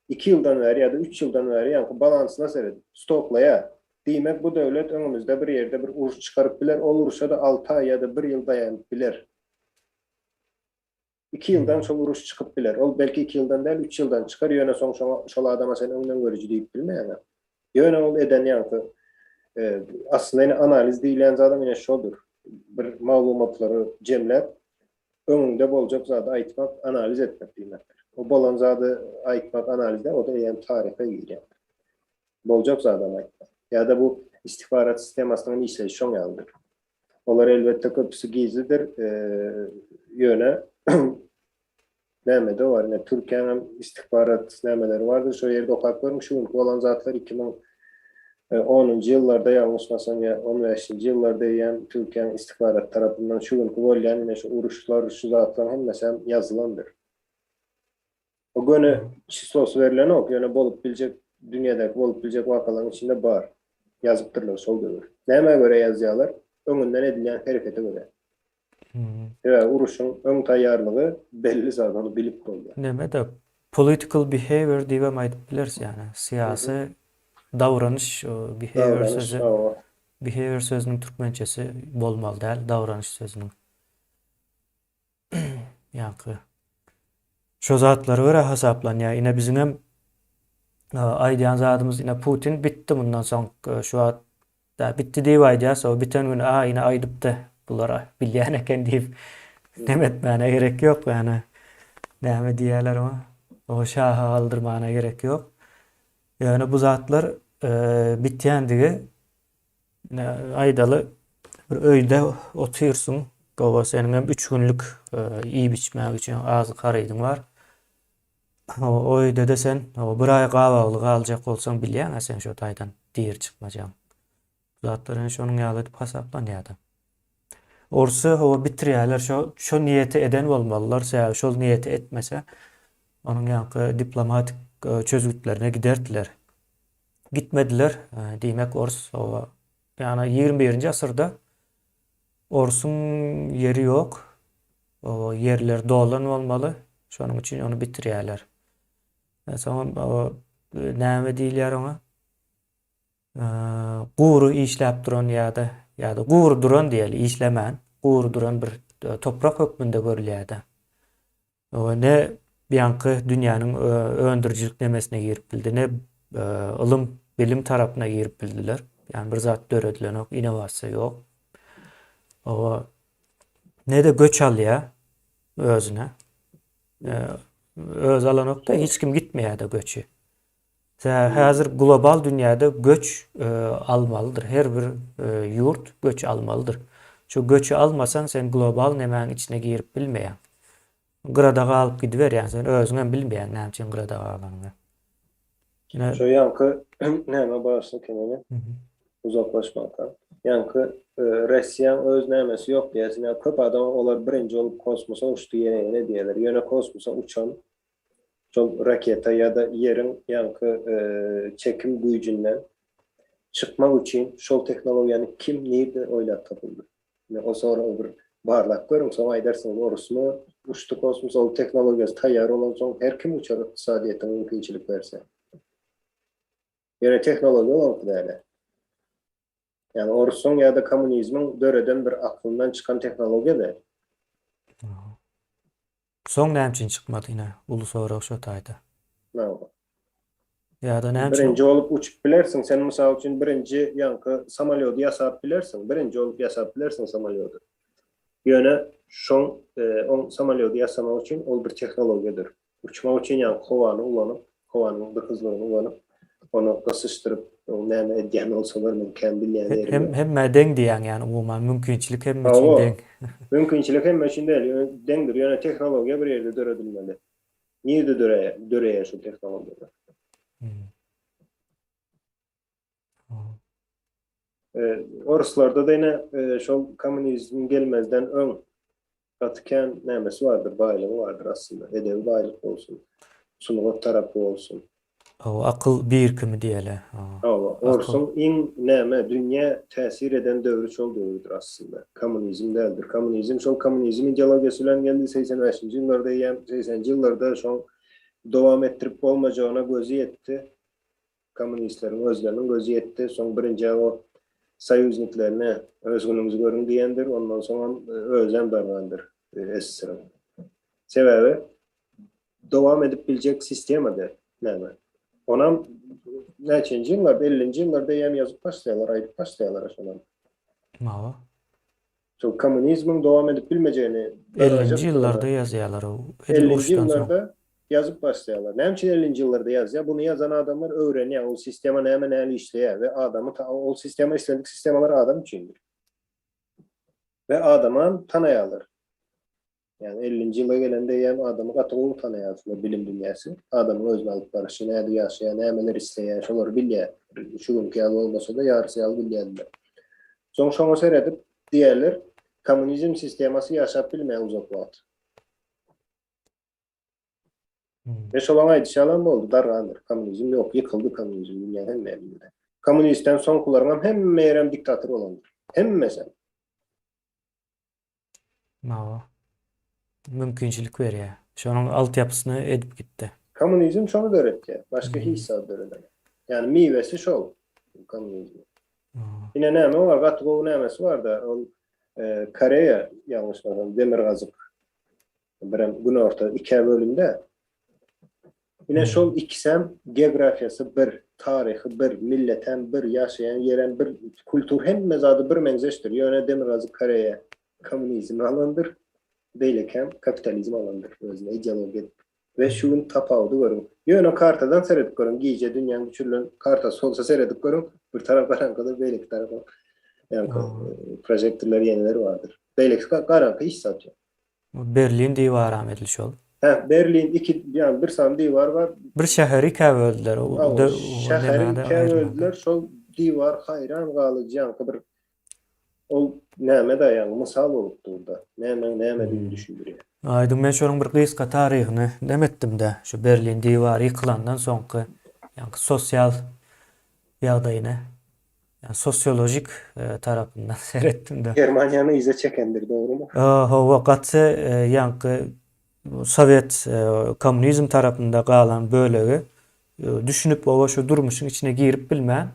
Speaker 2: iki ýyldan bäri ýa-da üç ýyldan bäri ýaňky balansyna seredip stoklaýar. Diýmek bu döwlet öňümizde bir ýerde bir uruş çykaryp biler, ol uruşa-da alty aý ýa-da bir ýyl daýanyp biler. Iki ýyldan şol uruş çykyp biler. Ol belki iki ýyldan däl, üç ýyldan çykar, ýöne soň şoňa, şol adama sen öňdengörüji diýip bilmeýäň-ä. Ýöne ol eden ýaňky, aslynda ine analiz diýilýän zadam ine şodur. Bir maglumatlary jemläp, öňüňde boljak zady aýtmak, analiz etmek diýmekdir. O bolan zady aýtmak analiz däl, o-da eýýäm taryha girýär. Boljak zadam aýtmak. Ýa-da bu istihbarat sistemasynyň işleýşi şoň ýalydyr. Olar elbetde köpüsi gizlidir. Ýöne nämede bar, ine Türkiýäniň hem istihbarat nämeleri bardyr. Şo ýerde okap görüň, şu günki bolan zatlar 2010-njy ýyllarda ýalňyşmasam ýa 15-nji ýyllarda eýýäm Türkiýäniň istihbarat tarapyndan şu günki bolýan ine şu uruşlar, şu zatlaryň hemmesi hem ýazylandyr. O göni çislosy berlenok, ýöne bolup biljek dünýädäki bolup biljek wakalaryň içinde bar. Ýazypdyrlar şol döwür. Nämä görä ýazýarlar? Öňünden edilýän herekete görä. Sebäbi uruşyň öň taýýarlygy belli zat, ony bilip bolýar.
Speaker 1: Neme-de political behavior diýibem aýdyp bileris ýagny syýasy davranyş behavior sözi behavior sözüniň türkmençesi bolmaly däl davranyş sözüniň. Ýaňky şo zatlara görä hasaplanýar. Ine biziňem aýdýan zadymyz ine Putin bitdi mundan soň şu wagt da bitdi diýip aýdýas, o biten güni a ine aýdypdy bular bilýän eken diýip nem etmäne gerek ýok ýani näme diýýärler oňa o şaha galdyrmana gerek ýok. Ýöne bu zatlar bitýändigi Ine, aýdaly, bir öýde otyrsyň, gowa seniňem üç günlük iýip-içmek üçin azyk harydyň bar. O öýde-de sen bir aý gabawly galjak bolsaň, bilýäň-ä sen şo taýdan diri çykmajagyň. Bu zatlar ine şonuň ýaly edip hasaplanýar-da. Orsy hawa bitirýärler, şo şo niýeti eden bolmalylar, sebäbi şol niýeti etmese, onuň ýaňky diplomatik çözgütlerine giderdiler. Gitmediler. Diýmek ors oba. Ýagny 21-nji asyrda orsuň ýeri ýok. O ýerler dolan bolmaly. Şonuň üçin ony bitirýärler. Soňam o näme diýilýär oňa? Gury işläp duran ýa-da ýa-da gury duran diýeli, işlemän, gury duran bir toprak hökmünde görülýär-de. Ne ýaňky dünýäniň öndürijilik nemesine girip bildi, ne ylym, bilim tarapyna girip bildiler. Ýagny bir zat döredilenok, innowasiýa ýok. Oba ne-de göç alýar özüne. Öz alanok-da, hiç kim gitmeýär-de göçi. Sebäbi häzir global dünýäde göç almalydyr. Her bir ýurt göç almalydyr. Şu göçi almasaň sen global nemäň içine girip bilmeýäň. Gyrada galyp gidiberýäň sen özüňem bilmeýäň näme üçin gyrada galanyňy.
Speaker 2: Ine Şu ýaňky näme bagyşla Kemine. Uzaklaşmanka. Ýaňky Russiýaň öz nämesi ýok diýýärsiň. Ýa köp adam olar birinji bolup kosmosa uçdy ýene ýene diýýärler. Ýöne kosmosa uçan şol raketa ýa-da Ýeriň ýaňky çekim güýjünden çykmak üçin şol tehnologiýany kim nirde oýlap tapyldy? Ine o soragy bir barlap görüň, soň aýdarsyňyz orusmy uçdy kosmosa, ol tehnologiýasy taýýar bolansoň her kim uçar ykdysadyýetiň mümkinçilik berse. Ýöne tehnologiýa oňky däl-ä. Ýagny orusyň ýa-da kommunizmiň döreden bir aklyndan çykan tehnologiýa däl.
Speaker 1: Soň näme üçin çykmady ine uly sorag şo taýda.
Speaker 2: Näme?
Speaker 1: Ýa-da näme üçin?
Speaker 2: Birinji bolup uçup bilersiň. Sen mysal üçin birinji ýaňky samolýody ýasap bilersiň. Birinji bolup ýasap bilersiň samolýody. Ýöne şoň oň samolýody ýasamak üçin ol bir tehnologiýadyr. Uçmak üçin ýaňky howany ulanyp, howanyň dykyzlygyny ulanyp, ony gysyşdyryp, näme edýän bolsalar men kän bilýän ýerim
Speaker 1: ýok. Hemmä deň diýýäň ýagny umuman mümkinçilik hemme üçin deň.
Speaker 2: Mümkinçilik hemme üçin däl, ýöne deňdir, ýöne tehnologiýa bir ýerde döredilmeli. Nirde döreýär, döreýär şol tehnologiýalar? Oruslarda-da ine şol kommunizm gelmezden öň gaty kän nämesi bardyr, baýlygy bardyr aslynda. Edebi baýlyk bolsun, sungat tarapy bolsun.
Speaker 1: Hawa, akyl birikimi diýeli.
Speaker 2: Hawa, orsuň iň näme dünýä täsir eden döwri şol döwürdir aslynda. Kommunizm däldir. Kommunizm şol kommunizm ideologiýasy bilen geldi 85-nji ýyllarda eýýäm 80-nji ýyllarda şoň dowam etdirip bolmajagyna gözi ýetdi. Kommunistleriň özleriniň gözi ýetdi. Soň birinjä o soýuzniklerine öz günüňizi görüň diýendir, ondan soňam özem dargandyr SSR-iň. Sebäbi dowam edip biljek sistema däl. Näme? Onam näçenji ýyllarda, 50-nji ýyllarda eýýäm ýazyp başlaýarlar, aýdyp başlaýarlar şonam.
Speaker 1: Hawa.
Speaker 2: Şol kommunizmiň dowam edip bilmejegini
Speaker 1: 50-nji ýyllarda ýazýarlar o.
Speaker 2: 50-nji ýyllarda ýazyp başlaýarlar. Näme üçin 50-nji ýyllarda ýazýar? Buny ýazan adamlar öwrenýär, ol sistema näme nähili işleýär we adamy ol sistema islendik sistemalar adam üçindir. We adamam tanaýarlar. Ýagny ellinji ýyla gelende eýýäm adamy gaty gowy tanaýarsylar bilim dünýäsi. Adamyň özüni alyp baryşy, nädip ýaşaýar, nämeler isleýär, şolary bilýär. Şu günki ýaly bolmasa-da ýarysy ýaly bilýärdiler. Soň şoňa seredip diýýärler, kommunizm sistemasy ýaşap bilmeýär uzak wagt. Ve şolaň aýdyşy ýalam boldy, dargandyr. Kommunizm ýok, ýykyldy kommunizm dünýäň hemme ýerinde. Kommunistden soňkularyňam hemme ýerem diktator bolandyr. Hemmesem.
Speaker 1: Hawa. Mümkinçilik berýär. Şonuň altyapysyny edip gitdi.
Speaker 2: Kommunizm şony döretýär. Başga hiç zat döredenok. Ýagny miwesi şol kommunizmiň. Ine näme bar, gaty gowy nämesi bar-da, ol Koreýa ýalňyşmasam demirgazyk birem günorta ikä bölündi. Ine şol ikisem geografiýasy bir, taryhy bir, milletem bir, ýaşaýan ýerem bir, kultur hemme zady bir meňzeşdir. Ýöne Demirgazyk Koreýa kommunizm alandyr, beýlekem kapitalizm alandyr özüne ideologiýa edip. We şu gün tapawudy görüň. Ýöne kartadan seredip görüň, gije dünýäň düşürilen kartasy bolsa seredip görüň, bir tarap garaňkydyr, beýleki tarap ýaňky prožektorlar ýeneler bardyr. Beýleki garaňky hiç zat ýok.
Speaker 1: Berlin diwaram edil şol.
Speaker 2: Hä, Berlin iki, ýagny bir sany diwar bar.
Speaker 1: Bir şäheri ikä böldüler.
Speaker 2: Hawa, şäheri ikä böldüler, şol diwar haýran galyjy ýaňky bir ol näme-de ýagny mysal bolup dur-da. Nämäň nämedigini düşündirýär.
Speaker 1: Aýdyň, men şonuň bir gysga taryhyny nem etdim-de, şu Berlin diwary ýykylandan soňky ýaňky sosial ýagdaýyny. Ýa sosiologik tarapyndan seretdim-de.
Speaker 2: Germaniýany yza çekendir, dogrumy?
Speaker 1: Hawa, gaty ýaňky sowet kommunizm tarapynda galan bölegi düşünip oba şu durmuşyň içine girip bilmän,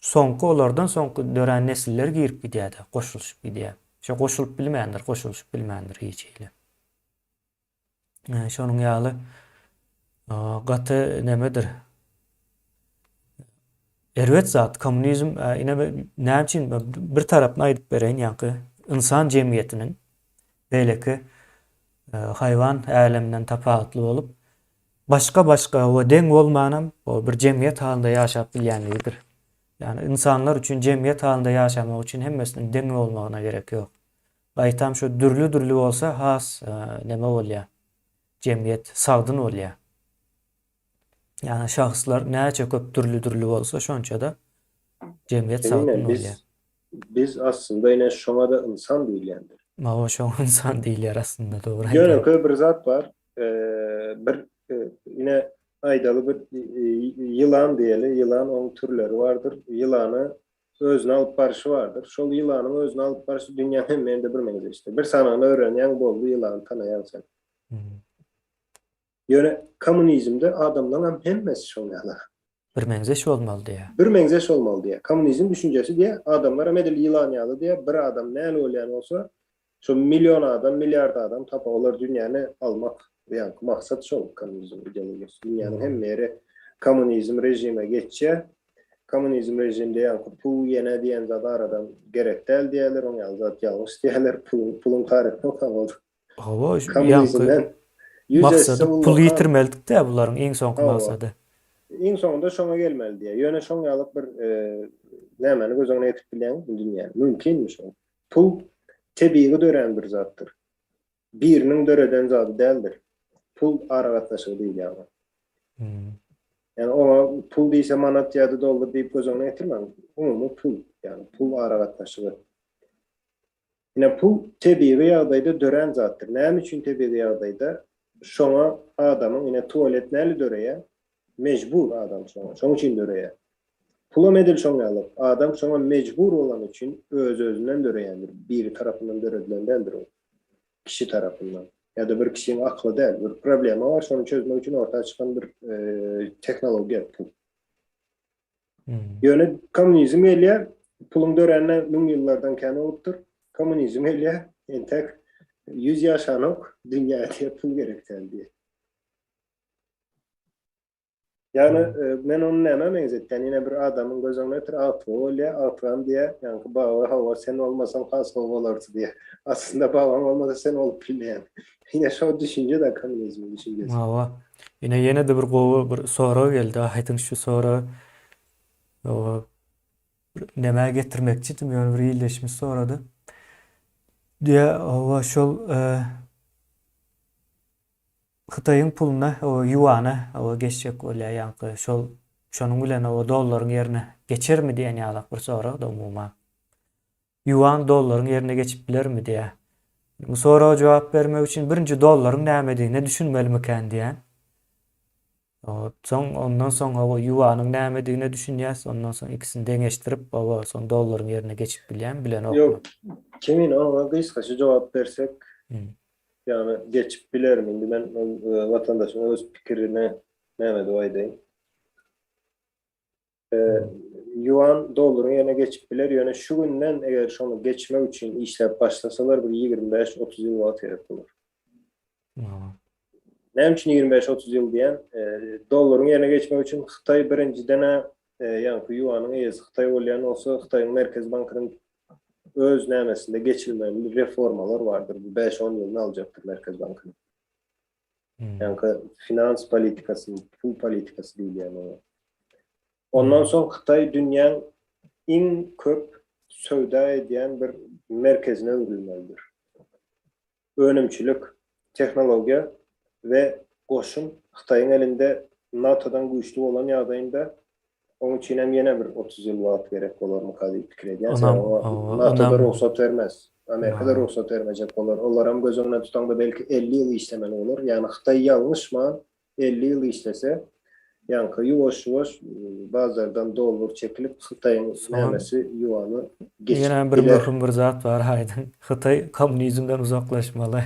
Speaker 1: soňky olardan soňky dörän nesiller girip gidýär-de, goşulyşyp gidýär. Şo goşulyp bilmändir, goşulyşyp bilmändir hiç hili. Şonuň ýaly gaty nemedir. Erbet zat kommunizm ine näme üçin bir tarapyny aýdyp bereýin ýaňky ynsan jemgyýetiniň beýleki haýwan äleminden tapawutly bolup başga başga we deň bolmanam bir jemgyýet halynda ýaşap bilýänligidir. Ýagny ynsanlar üçin jemgyýet halynda ýaşamak üçin hemmesiniň deň bolmagyna gerek ýok. Gaýtam şu dürli-dürli bolsa has neme bolýar, jemgyýet sagdyn bolýar. Ýagny şahslar näçe köp dürli-dürli bolsa şonça-da jemgyýet sagdyn bolýar.
Speaker 2: Biz aslynda ine şoňa-da ynsan diýilýändir.
Speaker 1: Hawa şoňa ynsan diýilýär aslynda dogry aýdýaň.
Speaker 2: Ýönekeý bir zat bar, bir ine aýdaly bir ýylan diýeli, ýylan oň türleri bardyr. Ýylana özüni alyp barşy bardyr. Şol ýylanyň özüni alyp barşy dünýäň hemme ýerinde bir meňzeşdir. Bir sanyny öwrenýäň boldy ýylany tanaýaň sen. Ýöne kommunizmde adamlaňam hemmesi şol ýaly.
Speaker 1: Bir meňzeş bolmaly diýýär.
Speaker 2: Bir meňzeş bolmaly diýýär. Kommunizm düşünjesi diýýär, adamlaram edil ýylan ýaly diýýär, bir adam näli bolýan bolsa, şo million adam, milliard adam tapa olar dünýäni almak ýaňky maksat şol kommunizm ideologiýasy. Dünýäniň hemme ýeri kommunizm režime geçýär. Kommunizm režimde ýaňky pul ýene diýen zat aradan gerek däl diýýärler, oň ýaly zat ýalňyş diýýärler, puluň puluň taryhyny okamadyk.
Speaker 1: Hawa, ýaňky maksady pul ýitirmelidik-dä bularyň iň soňky maksady.
Speaker 2: Iň soňunda şoňa gelmeli diýýär. Ýöne şoň ýalyk bir nämäni göz öňüne getirip bilýäňizmi dünýäni? Mümkinmi şol? Pul tebigy dörän bir zatdyr. Biriniň döreden zady däldir. Pul aragatnaşygy diýilýär oňa. Ýagny oňa pul diýse manat ýa-da dollar diýip göz öňüne getirmäň. Umumy pul, ýagny pul aragatnaşygy. Ine pul tebigy ýagdaýda dörän zatdyr. Näme üçin tebigy ýagdaýda? Şoňa adamyň ine tualet näli döreýär? Mejbur adam şoňa. Şoň üçin döreýär. Pulam edil şoň ýaly. Adam şoňa mejbur bolany üçin öz-özünden döreýändir. Biri tarapyndan döredilen däldir ol. Kişi tarapyndan. Ýa-da bir kişiň akly däl. Bir problema bar, şony çözmek üçin orta çykan bir tehnologiýa pul. Ýöne kommunizm gelýär, puluň döränine müň ýyllardan kän bolupdyr. Kommunizm gelýär, entek 100 ýaşanok, dünýä diýip pul gerek däl diýip. Ýagny e, men ony nämä meňzetýän? Ýene bir adamyň göz öňüne getir, agtygy bolýar, agtygam diýýär, ýaňky baba hawa sen bolmasaň has gowy bolardy diýýär. Aslynda babaň bolmasa sen bolup bilmeýäň. Ine şo düşünje-de kommunizmiň düşünjesi.
Speaker 1: Hawa. Ine ýene-de bir gowy bir sorag geldi. Aýdyň şu sorag hawa bir nämä getirmekçidim ýöne bir ildeşimiz sorady. Diýä hawa şol e, Hytaýyň puluna hawa ýuana hawa geçjek bolýar ýaňky şol şonuň bilen hawa dollaryň ýerine geçermi diýen ýalak bir sorag-da umuman. Ýuan dollaryň ýerine geçip bilermi diýýär. Bu soraga jogap bermek üçin birinji dollaryň nämedigine düşünmelimikän diýýän. Soň ondan soň hawa ýuanyň nämedigine düşünýäs, ondan soň ikisini deňeşdirip, hawa soň dollaryň ýerine geçip bilýän, bilenokmy?
Speaker 2: Ýok, Kemine oňa gysgaça jogap bersek, ýagny geçip bilermi? Indi men ol watandaşyň öz pikirine näme diýip aýdaýyn. Ýuan dollaryň ýerine geçip biler, ýöne şu günden eger şony geçmek üçin işläp başlasalar bir 25-30 ýyl wagt gerek bolar. Näme üçin 25-30 ýyl diýen? Dollaryň ýerine geçmek üçin Hytaý birinjiden-ä ýaňky ýuanyň eýesi Hytaý bolýan bolsa, Hytaýyň Merkezi bankynyň öz nämesinde geçilmeli reformalar bardyr. Bu 5-10 ýylyny aljakdyr Merkezi bankynyň. Ýaňky finans politikasy, pul politikasy diýilýän oňa. Ondan soň Hytaý dünýäň iň köp söwda edýän bir merkezine öwrülmelidir. Önümçilik, tehnologiýa we goşun Hytaýyň elinde NATO-dan güýçli bolan ýagdaýynda Oň üçin hem ýene bir 30 ýyl wagt gerek bolarmyka diýip pikir edýän.
Speaker 1: Onam,
Speaker 2: Sebäbi oňa
Speaker 1: hawa,
Speaker 2: NATO-da
Speaker 1: onam
Speaker 2: rugsat bermez. Amerika-da rugsat bermejek bolar. Olaram göz öňüne tutaňda belki 50 ýyl işlemeli bolar. Ýagny Hytaý ýalňyşman 50 ýyl işlese, ýaňky ýuwaş-ýuwaş bazardan dollar çekilip Hytaýyň
Speaker 1: Soňam
Speaker 2: nämesi ýuany geçip
Speaker 1: ýene bir
Speaker 2: biler.
Speaker 1: möhüm bir zat bar aýdyň. Hytaý kommunizmden uzaklaşmaly.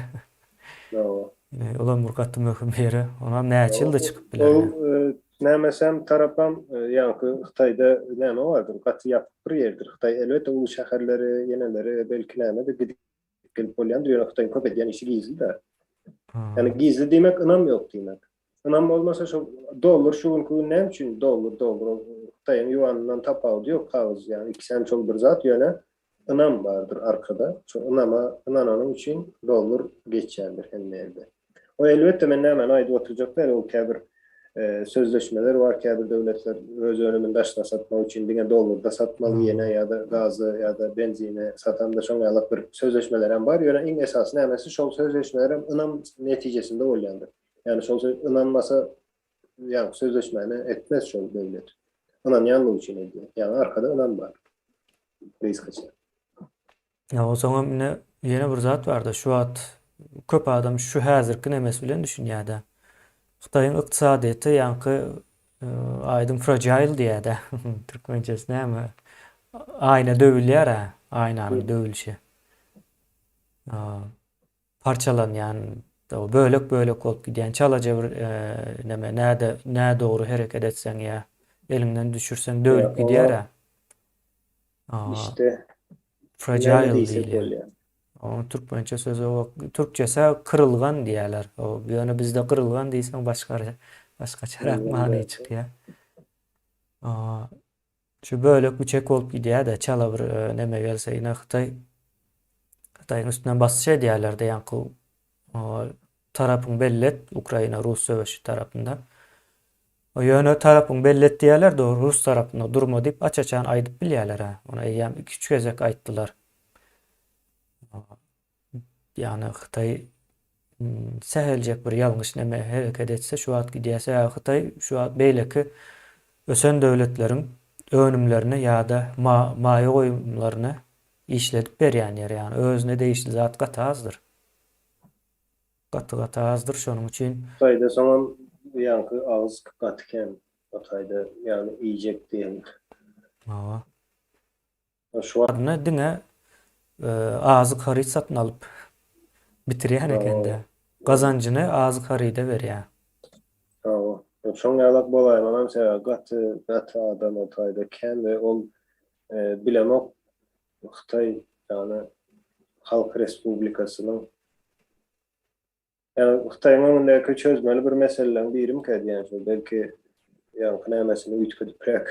Speaker 2: Hawa.
Speaker 1: Ine, olam bir gaty möhüm ýeri. Onam näçe ýylda çykyp biler
Speaker 2: Ol
Speaker 1: ýa?
Speaker 2: nämesem tarapam ýaňky Hytaýda näme bardyr, gaty ýapyk bir ýerdir. Hytaý elbetde uly şäherleri, ýeneleri belki nämedir gidip gelip bolýandyr, ýöne Hytaýyň köp edýän işi gizli-dä. Ýani gizli diýmek ynam ýok diýmek. Ynam bolmasa şo dollar şu günki gün näme üçin dollar dollar ol Hytaýyň ýuanyndan tapawudy ýok kagyz ýani ikisem şol bir zat ýöne ynam bardyr arkada. Şo ynama ynananyň üçin dollar geçýändir hemme ýerde. O elbetde men nämäni aýdyp oturjak däl, ol käbir sözleşmeler bar, käbir döwletler öz önümini daşyna satmak üçin diňe dollarda satmaly ýene ýa-da gazy ýa-da benzini satanda şoň ýalak bir sözleşmelerem bar. Ýöne iň esasy nämesi şol sözleşmelerem ynam netijesinde bolýandyr. Ýagny şol söz ynanmasa ýagny sözleşmäni etmez şol döwlet. Ynanýanlygy üçin edýär. Ýagny arkada ynam bar. Gysgaça.
Speaker 1: Ýa onsoňam ine ýene bir zat barda şu wagt köp adam şu häzirki nemesi bilen düşünýärde. Hytaýyň ykdysadyýeti ýaňky aýdyň fragile diýýärde. Türkmençesi näme? Aýna döwülýär-ä, aýnanyň döwülişi. Parçalanýan, bölek-bölek bolup gidýän, çalaja bir neme näde nädogry hereket etseň ýa eliňden düşürseň döwlüp gidýär-ä.
Speaker 2: İşte
Speaker 1: fragile diýilýär. Onuň türkmençe sözi o türkçesi kyrylgan diýýärler. O ýöne bizde kyrylgan diýseň başga başgaçarak many çykýar. Şu bölek büçek bolup gidýär-de, çala bir neme gelse ine Hytaý Hytaýyň üstünden basyş edýärler-de ýaňky tarapyň belli et, Ukraina rus söweşi tarapynda. Ýöne tarapyň belli et diýýärler-de, rus tarapynda durma diýip aç-açan aýdyp bilýärler-ä. Ony eýýäm iki-üç gezek aýtdylar. Ýagny Hytaý säheljek bir ýalňyş neme hereket etse şu wagt gidýär. Sebäbi Hytaý şu wagt beýleki ösen döwletleriň önümlerini ýa-da maýa goýumlaryny işledip berýän ýer. Ýagny özüne degişli zat gaty azdyr. Gaty gaty azdyr şonuň üçin.
Speaker 2: Hytaýda soňam. ýaňky agyz gaty kän o taýda ýagny iýjek diýen.
Speaker 1: Hawa.
Speaker 2: Şu wagt.
Speaker 1: Adyna diňe azyk haryt satyn alyp bitirýän ekende. Gazanjyny azyk haryda berýär.
Speaker 2: Hawa. Şoň ýalak bolaýmalam sebäbi gaty gaty adam o taýda kän we ol bilemok Hytaý ýagny Halk Respublikasynyň Ýagny Hytaýyň öňündäki çözmeli bir meseleleriň birimikä diýýän şol belki ýaňky nämesini üýtgedipräk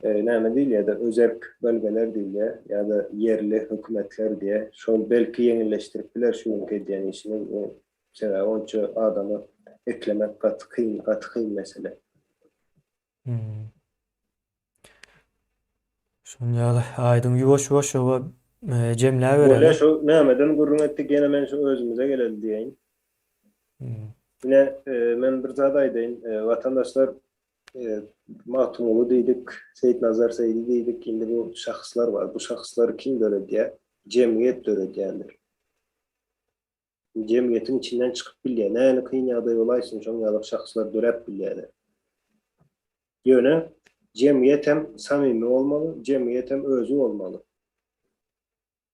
Speaker 2: näme diýilýär-de özerk bölgeler diýilýär ýa-da ýerli hökümetler diýýär şol belki ýeňilleşdirip biler şu günki edýän işini sebäbi onça adamy eklemek gaty kyn gaty kyn mesele.
Speaker 1: Şunuň ýaly aýdyň ýuwaş-ýuwaş şoba jemläbereli.
Speaker 2: Bolýa şu nämeden gürrüň etdik ýene men şu özümize geleli diýeýin. Ine men bir zat aýdaýyn watandaşlar Magtymguly diýdik, Seýitnazar Seýdi diýdik indi bu şahslar bar. Bu şahslary kim döredýär? Jemgyýet döredýändir. Jemgyýetiň içinden çykyp bilýär. Nähili kyn ýagdaý bolaýsyn şoň ýaly şahslar döräp bilýärler. Ýöne jemgyýet hem samimi bolmaly, jemgyýet hem özi bolmaly.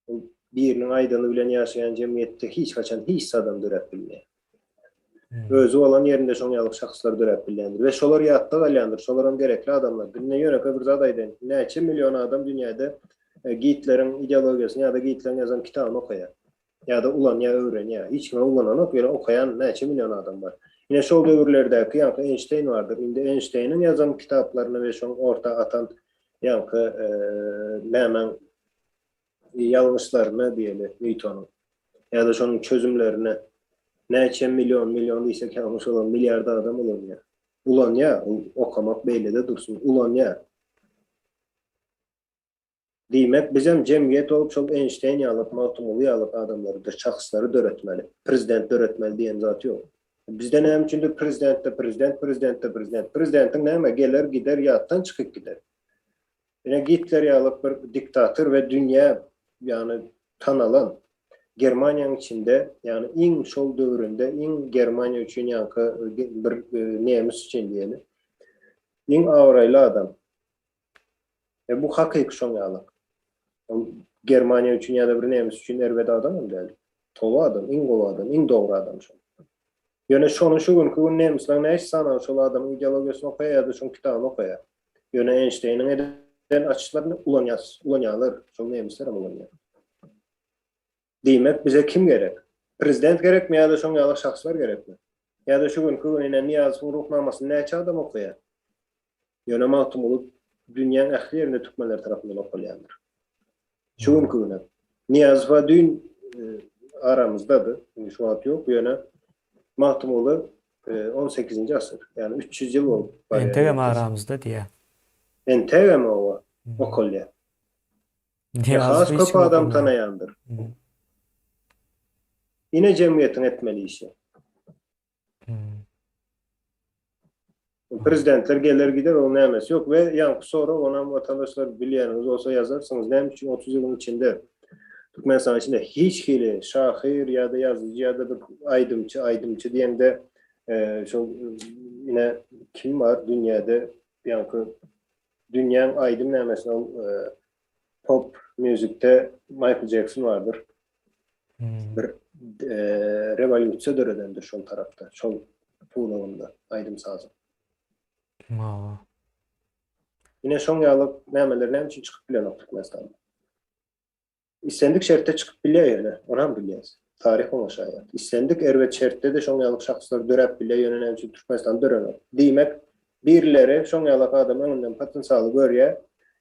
Speaker 2: Ol biriniň aýdany bilen ýaşaýan jemgyýetde hiç haçan hiç zadam döräp bilmeýär. Özi bolan ýerinde şoň ýaly şahslar döräp bilýändir we şolar ýatda galýandyr, şolaram gerekli adamlardyr. Indi ýönekeý bir zat aýdaýyn. Näçe million adam dünýäde Gitleriň ideologiýasyny ýa-da Gitleriň ýazan kitabyny okaýar. Ýa-da ulanýar, öwrenýär. Hiç kime ulananok, ýöne okaýan näçe million adam bar. Ine şol döwürlerdäki ýaňky Eýnşteýn bardyr. Indi Eýnşteýniň ýazan kitaplaryny we şoň orta atan ýaňky nämäň ýalňyşlaryny diýeli Nýutonyň ýa-da şonuň çözümlerini näçe million, million diýsek ýalňyş bolar, milliard adam ulanýar. Ulanýar, ol okamak beýlede dursun, ulanýar. Diýmek, bizem jemgyýet bolup şol Eýnşteýn ýalyk, Magtymguly ýalyk adamlary, şahslary döretmeli. Prezident döretmeli diýen zat ýok. Bizde näme üçindir prezident-de prezident, prezident-de prezident. Prezidentiň näme, geler, gider, ýatdan çykyp gider. Ine Gitler ýalyk bir diktator we dünýä ýagny tanalan Germaniýanyň içinde, ýagny iň şol döwründe iň Germaniýa üçin ýaňky bir nemes üçin diýeli, iň abraýly adam. E bu hakyky şoň ýalak. Ol Germaniýa üçin ýa-da bir nemes üçin erbet adam hem däl. Gowy adam, iň gowy adam, iň dogry adam şol. Ýöne şony şu günki gün nemisleň näçe sany şol adamyň ideologiýasyny okaýar ýa-da şoň kitabyny okaýar. Ýöne Eýnşteýniň eden açyşlaryny ulanýas, ulanýarlar, şol nemisler hem ulanýar. Diýmek, bize kim gerek? Prezident gerekmi ýa-da şoň ýaly şahslar gerekmi? Ýa-da şu günki gün ine Nyýazowyň Ruhnamasyny näçe adam okaýar? Ýöne Magtymguly dünýäň ähli ýerinde türkmenler tarapyndan okalýandyr. Şu günki günem. Nyýazow-a düýn aramyzdady, indi şu wagt ýok, ýöne Magtymguly on sekizinji asyr, ýagny 300 ýyl bolup barýar.
Speaker 1: Entegem aramyzda diýýär.
Speaker 2: Entegem oba okalýar. Has köp adam tanaýandyr. Ine jemgyýetiň etmeli işi. Prezidentler geler gider oň nämesi ýok we ýaňky sorag onam watandaşlar bilýäniňiz bolsa ýazarsyňyz näme üçin 30 ýylyň içinde Türkmenistanyň içinde hiç hili şahyr ýa-da ýazyjy ýa-da bir aýdymçy aýdymçy diýende şol ine kim bar dünýäde ýaňky dünýäň aýdym nämesini ol pop müzikde Michael Jackson bardyr. Bir rewolýusiýa döredendir şol tarapda, şol pudagynda aýdym-sazyň.
Speaker 1: Hawa.
Speaker 2: Ine şoň ýaly nämeler näme üçin çykyp bilenok Türkmenistanda? Islendik şertde çykyp bilýär ýöne, onam bilýäs. Taryh oňa şaýat. Islendik erbet şertde-de şoň ýaly şahslar döräp bilýär, ýöne näme üçin Türkmenistanda dörenok? Diýmek, birileri şoň ýalak adam öňünden potensialy görýär,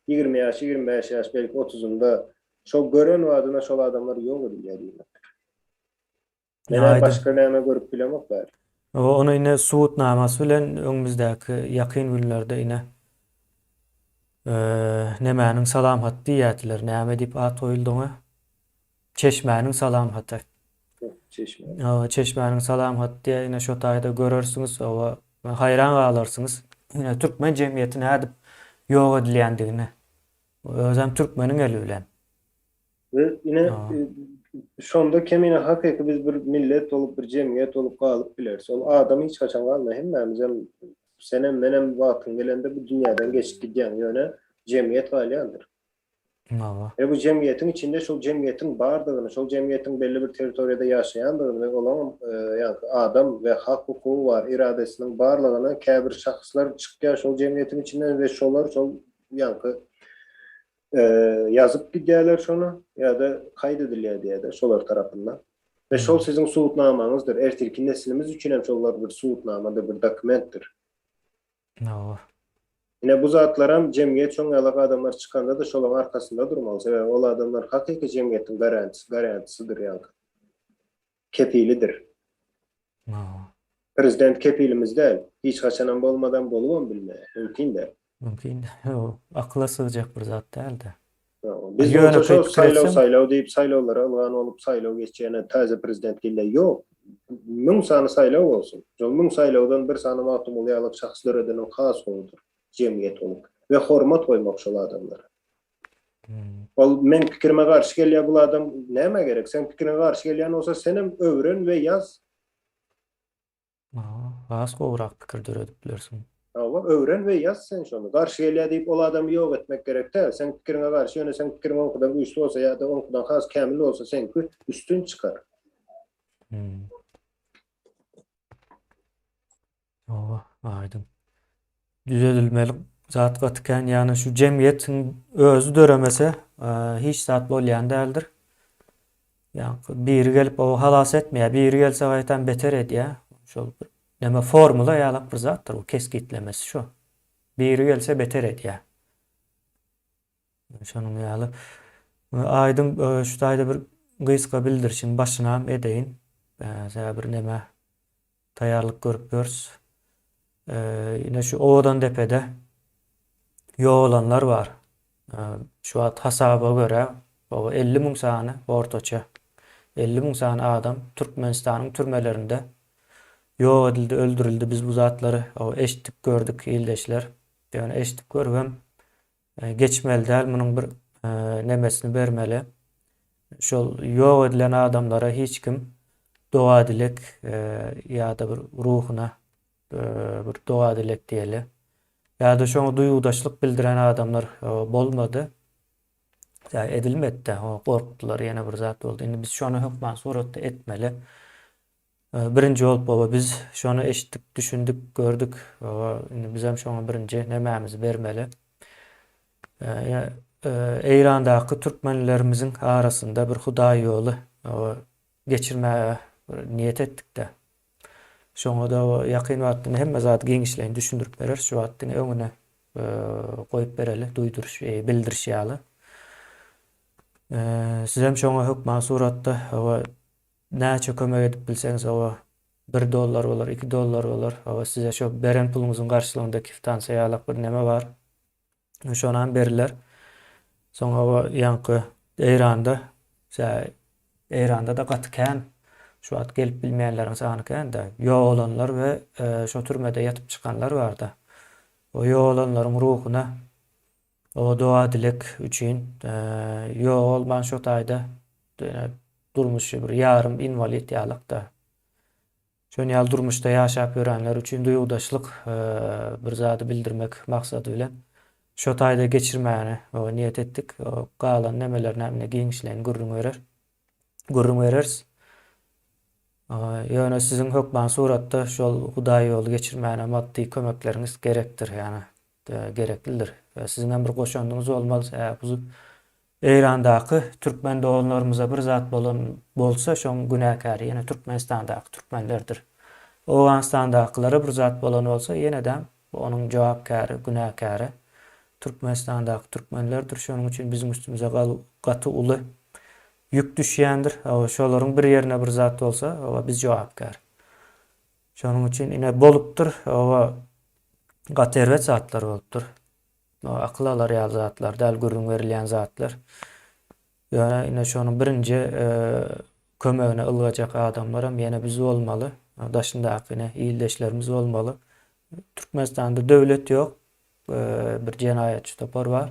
Speaker 2: 20 ýaş, 25 ýaş, belki otuzynda şol gören badyna şol adamlar ýok edilýär diýmekdir. Men-ä başga näme görüp bilemok bäri.
Speaker 1: Ony ine subutnamasy bilen öňümizdäki ýakyn günlerde ine nemäniň salam haty diýýärdiler. Näme diýip at goýuldy oňa? Çeşmäniň salam haty.
Speaker 2: Çeşme.
Speaker 1: Hawa, çeşmäniň salam haty diýýär. Ine şo taýda görersiňiz, hawa, haýran galarsyňyz. Ine türkmen jemgyýeti nädip ýok edilýändigini. Özem türkmeniň eli bilen.
Speaker 2: We ine. Şonda kemine hakyky biz bir millet bolup, bir jemgyýet bolup galyp bileris. Ol adam hiç haçan galmaýar. Hemmämizem, senem, menem wagtyň gelende bu dünýäden geçip gidýäň. Ýöne jemgyýet galýandyr.
Speaker 1: Hawa.
Speaker 2: We bu jemgyýetiň içinde şol jemgyýetiň bardygyny, şol jemgyýetiň belli bir territoriýada ýaşaýandygyny we olaňam ýaňky adam we hak hukugy bar, iradesiniň barlygyny käbir şahslar çykýar şol jemgyýetiň içinden we şolar şol ýaňky ýazyp gidýärler şony ýa-da kaýt edilýär diýýär-de şolar tarapyndan. We şol siziň subutnamaňyzdyr. Ertirki neslimiz üçin hem şolar bir subutnamadyr, bir dokumentdir.
Speaker 1: Hawa.
Speaker 2: Ine bu zatlaram jemgyýet şoň ýalak adamlar çykanda-da şolaň arkasynda durmaly. Sebäbi ol adamlar hakyky jemgyýetiň garantisi, garantisidir ýaňky. Kepilidir.
Speaker 1: Hawa.
Speaker 2: Prezident kepilimiz däl. Hiç haçanam bolmadam, bolubam bilmeýär. Mümkin däl.
Speaker 1: Mümkin däl. O akyla sygjak bir zat däl-de.
Speaker 2: Biz bolsa şo saýlaw saýlaw diýip saýlawlara ylgan bolup saýlaw geçýäne täze prezident gelýär. Ýok. Müň sany saýlaw bolsun. Şol müň saýlawdan bir sany Magtymguly ýalyk şahs döredeniň has gowudyr. Jemgyýet bolup. We hormat goýmak şol adamlara. Ol meň pikirime garşy gelýär bul adam nämä gerek? Seň pikiriňe garşy gelýän bolsa senem öwren we ýaz.
Speaker 1: Has gowurak pikir döredip bilersiň.
Speaker 2: Hawa, öwren we ýaz sen şony. Garşy gelýär diýip ol adamy ýok etmek gerek däl. Seň pikiriňe garşy, ýöne seň pikiriň oňkudan güýçli bolsa ýa-da oňkudan has kämil bolsa seňki üstün çykar.
Speaker 1: Hmm. Hawa, aýdyň. Düzedilmeli zat gaty kän, ýagny şu jemgyýetiň özi döremese, hiç zat bolýan däldir. Ýagny biri gelip o halas etmeýär, biri gelse gaýtam beter edýär. Şol bir näme formula ýalak bir zatdyr bu kesgitlemesi şu. Biri gelse beter edýär. Şonuň ýaly. Aýdyň şu taýda bir gysga bildirişiň başynam edeýin. Sebäbi bir näme Taýýarlyk görüp ýörüs. Ine şu Owadandepede ýogalanlar bar. Şu wagt hasaba görä, 50 müň sany ortaça 50 müň sany adam Türkmenistanyň türmelerinde ýok edildi, öldürildi. Biz bu zatlary eşitdik, gördük ildeşler. Ýöne eşitip görübem Geçmeli däl munuň bir nemesini bermeli. Şol ýok edilen adamlara hiç kim doga dilek ýa-da bir ruhuna bir doga dilek diýeli. Ýa-da şoňa duýgudaşlyk bildiren adamlar bolmady. Ýa edilmedi-de, gorkdular ýene bir zat boldy. Indi biz şony hökman suratda etmeli. Birinji bolup baba biz şony eşitdik, düşündik, gördük. Baba indi bizem şoňa birinji nemämizi bermeli. Eýrandaky türkmenlerimiziň arasynda bir hudaý ýoly geçirmäge bir niýet etdik-de. Şoňa-da ýakyn wagtda hemme zady giňişleýin düşündirip bereris. Şu wagt diňe öňüne goýup bereli, duýduryş, bildiriş ýaly. Sizem şoňa hökman suratda Näçe kömek edip bilseňiz oba bir dollar bolar iki dollar bolar oba size şo beren puluňyzyň garşylygynda kiftansiýa ýalak bir neme bar şonam beriler soň oba ýaňky Eýranda Eýranda da gaty kän şu wagt gelip bilmeýänleriň sany kän-de ýogalanlar we şo türmede ýatyp çykanlar barda o ýogalanlaryň ruhuna O doga-dileg üçin ýogalman şo taýda durmuşy bir ýarym inwalid ýalak-da. Şon ýaly durmuşda ýaşap ýörenler üçin duýgudaşlyk bir zady bildirmek maksady bilen şo taýda geçirmäni niýet etdik. Galan nemelerini hem ine giňişleýin gürrüň berer. Gürrüň bereris. Ýöne siziň hökman suratda şol Hudaý ýoly geçirmäne maddy kömekleriňiz gerekdir. Ýagny gereklidir. Siziň hem bir goşandyňyz bolmaly. Sebäbi bu Eýrandaky türkmen doganlarymyza bir zat bolan bolsa, şoň günäkäri ýene Türkmenistandaky türkmenlerdir. Owganystandakylara bir zat bolan bolsa, ýene-de onuň jogapkäri, günäkäri Türkmenistandaky türkmenlerdir. Şonuň üçin biziň üstümize gaty uly ýük düşýändir. Şolaryň bir ýerine bir zat bolsa, biz jogapkär. Şonuň üçin ine bolupdyr. Oba gaty erbet zatlar bolupdyr. Akyl alar ýaly zatlar däl, gürrüň berilýän zatlar. Ýöne ine şonuň birinji e, kömegine ylgajak adamlaram ýene biz bolmaly. Daşyndaky ine ildeşlerimiz bolmaly. Türkmenistanda döwlet ýok. E, bir jenaýatçy topar bar.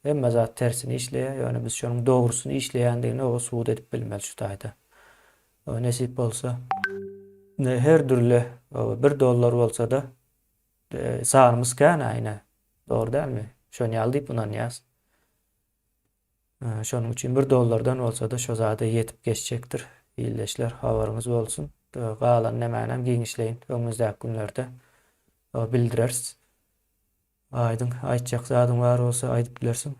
Speaker 1: Hemme zat tersine işleýär, ýöne biz şonuň dogrusyny işleýändigini oba subut edip bilmeli şu taýda. Nesip bolsa her dürli bir dollar bolsa-da sanymyz kän-ä ine. Dogry dälmi? Şony ýaly diýip ynanýas. Şonuň üçin bir dollardan bolsa-da şo zada ýetip geçjekdir. Ildeşler habaryňyz bolsun. Galan nämänem giňişleýin öňümizdäki günlerde bildireris. Aýdyň, aýtjak zadyň bar bolsa aýdyp bilersiň.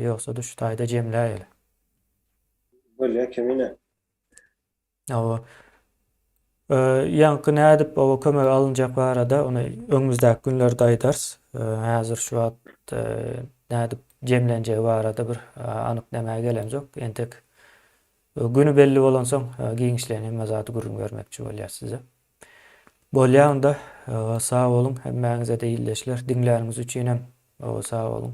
Speaker 1: Ýogsa-da şu taýda jemläýeli.
Speaker 2: Bolýa Kemine.
Speaker 1: Hawa. Ýaňky nädip oba kömek alynjak barada ony öňümizdäki günlerde aýdarys. Häzir şu wagt nädip jemlenjegi barada bir anyk nämä gelemzok. Entek güni belli bolansoň giňişleýin hemme zady gürrüň bermekçi bolýas size. Bolýa onda sag boluň hemmäňize-de ildeşler diňläniňiz üçinem sag boluň.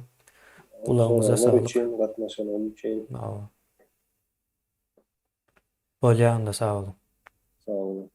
Speaker 1: Gulagyňyza
Speaker 2: saglyk. Üçin gatnaşanyňyz üçin.
Speaker 1: Hawa. Bolýa onda sag boluň.
Speaker 2: Sag boluň.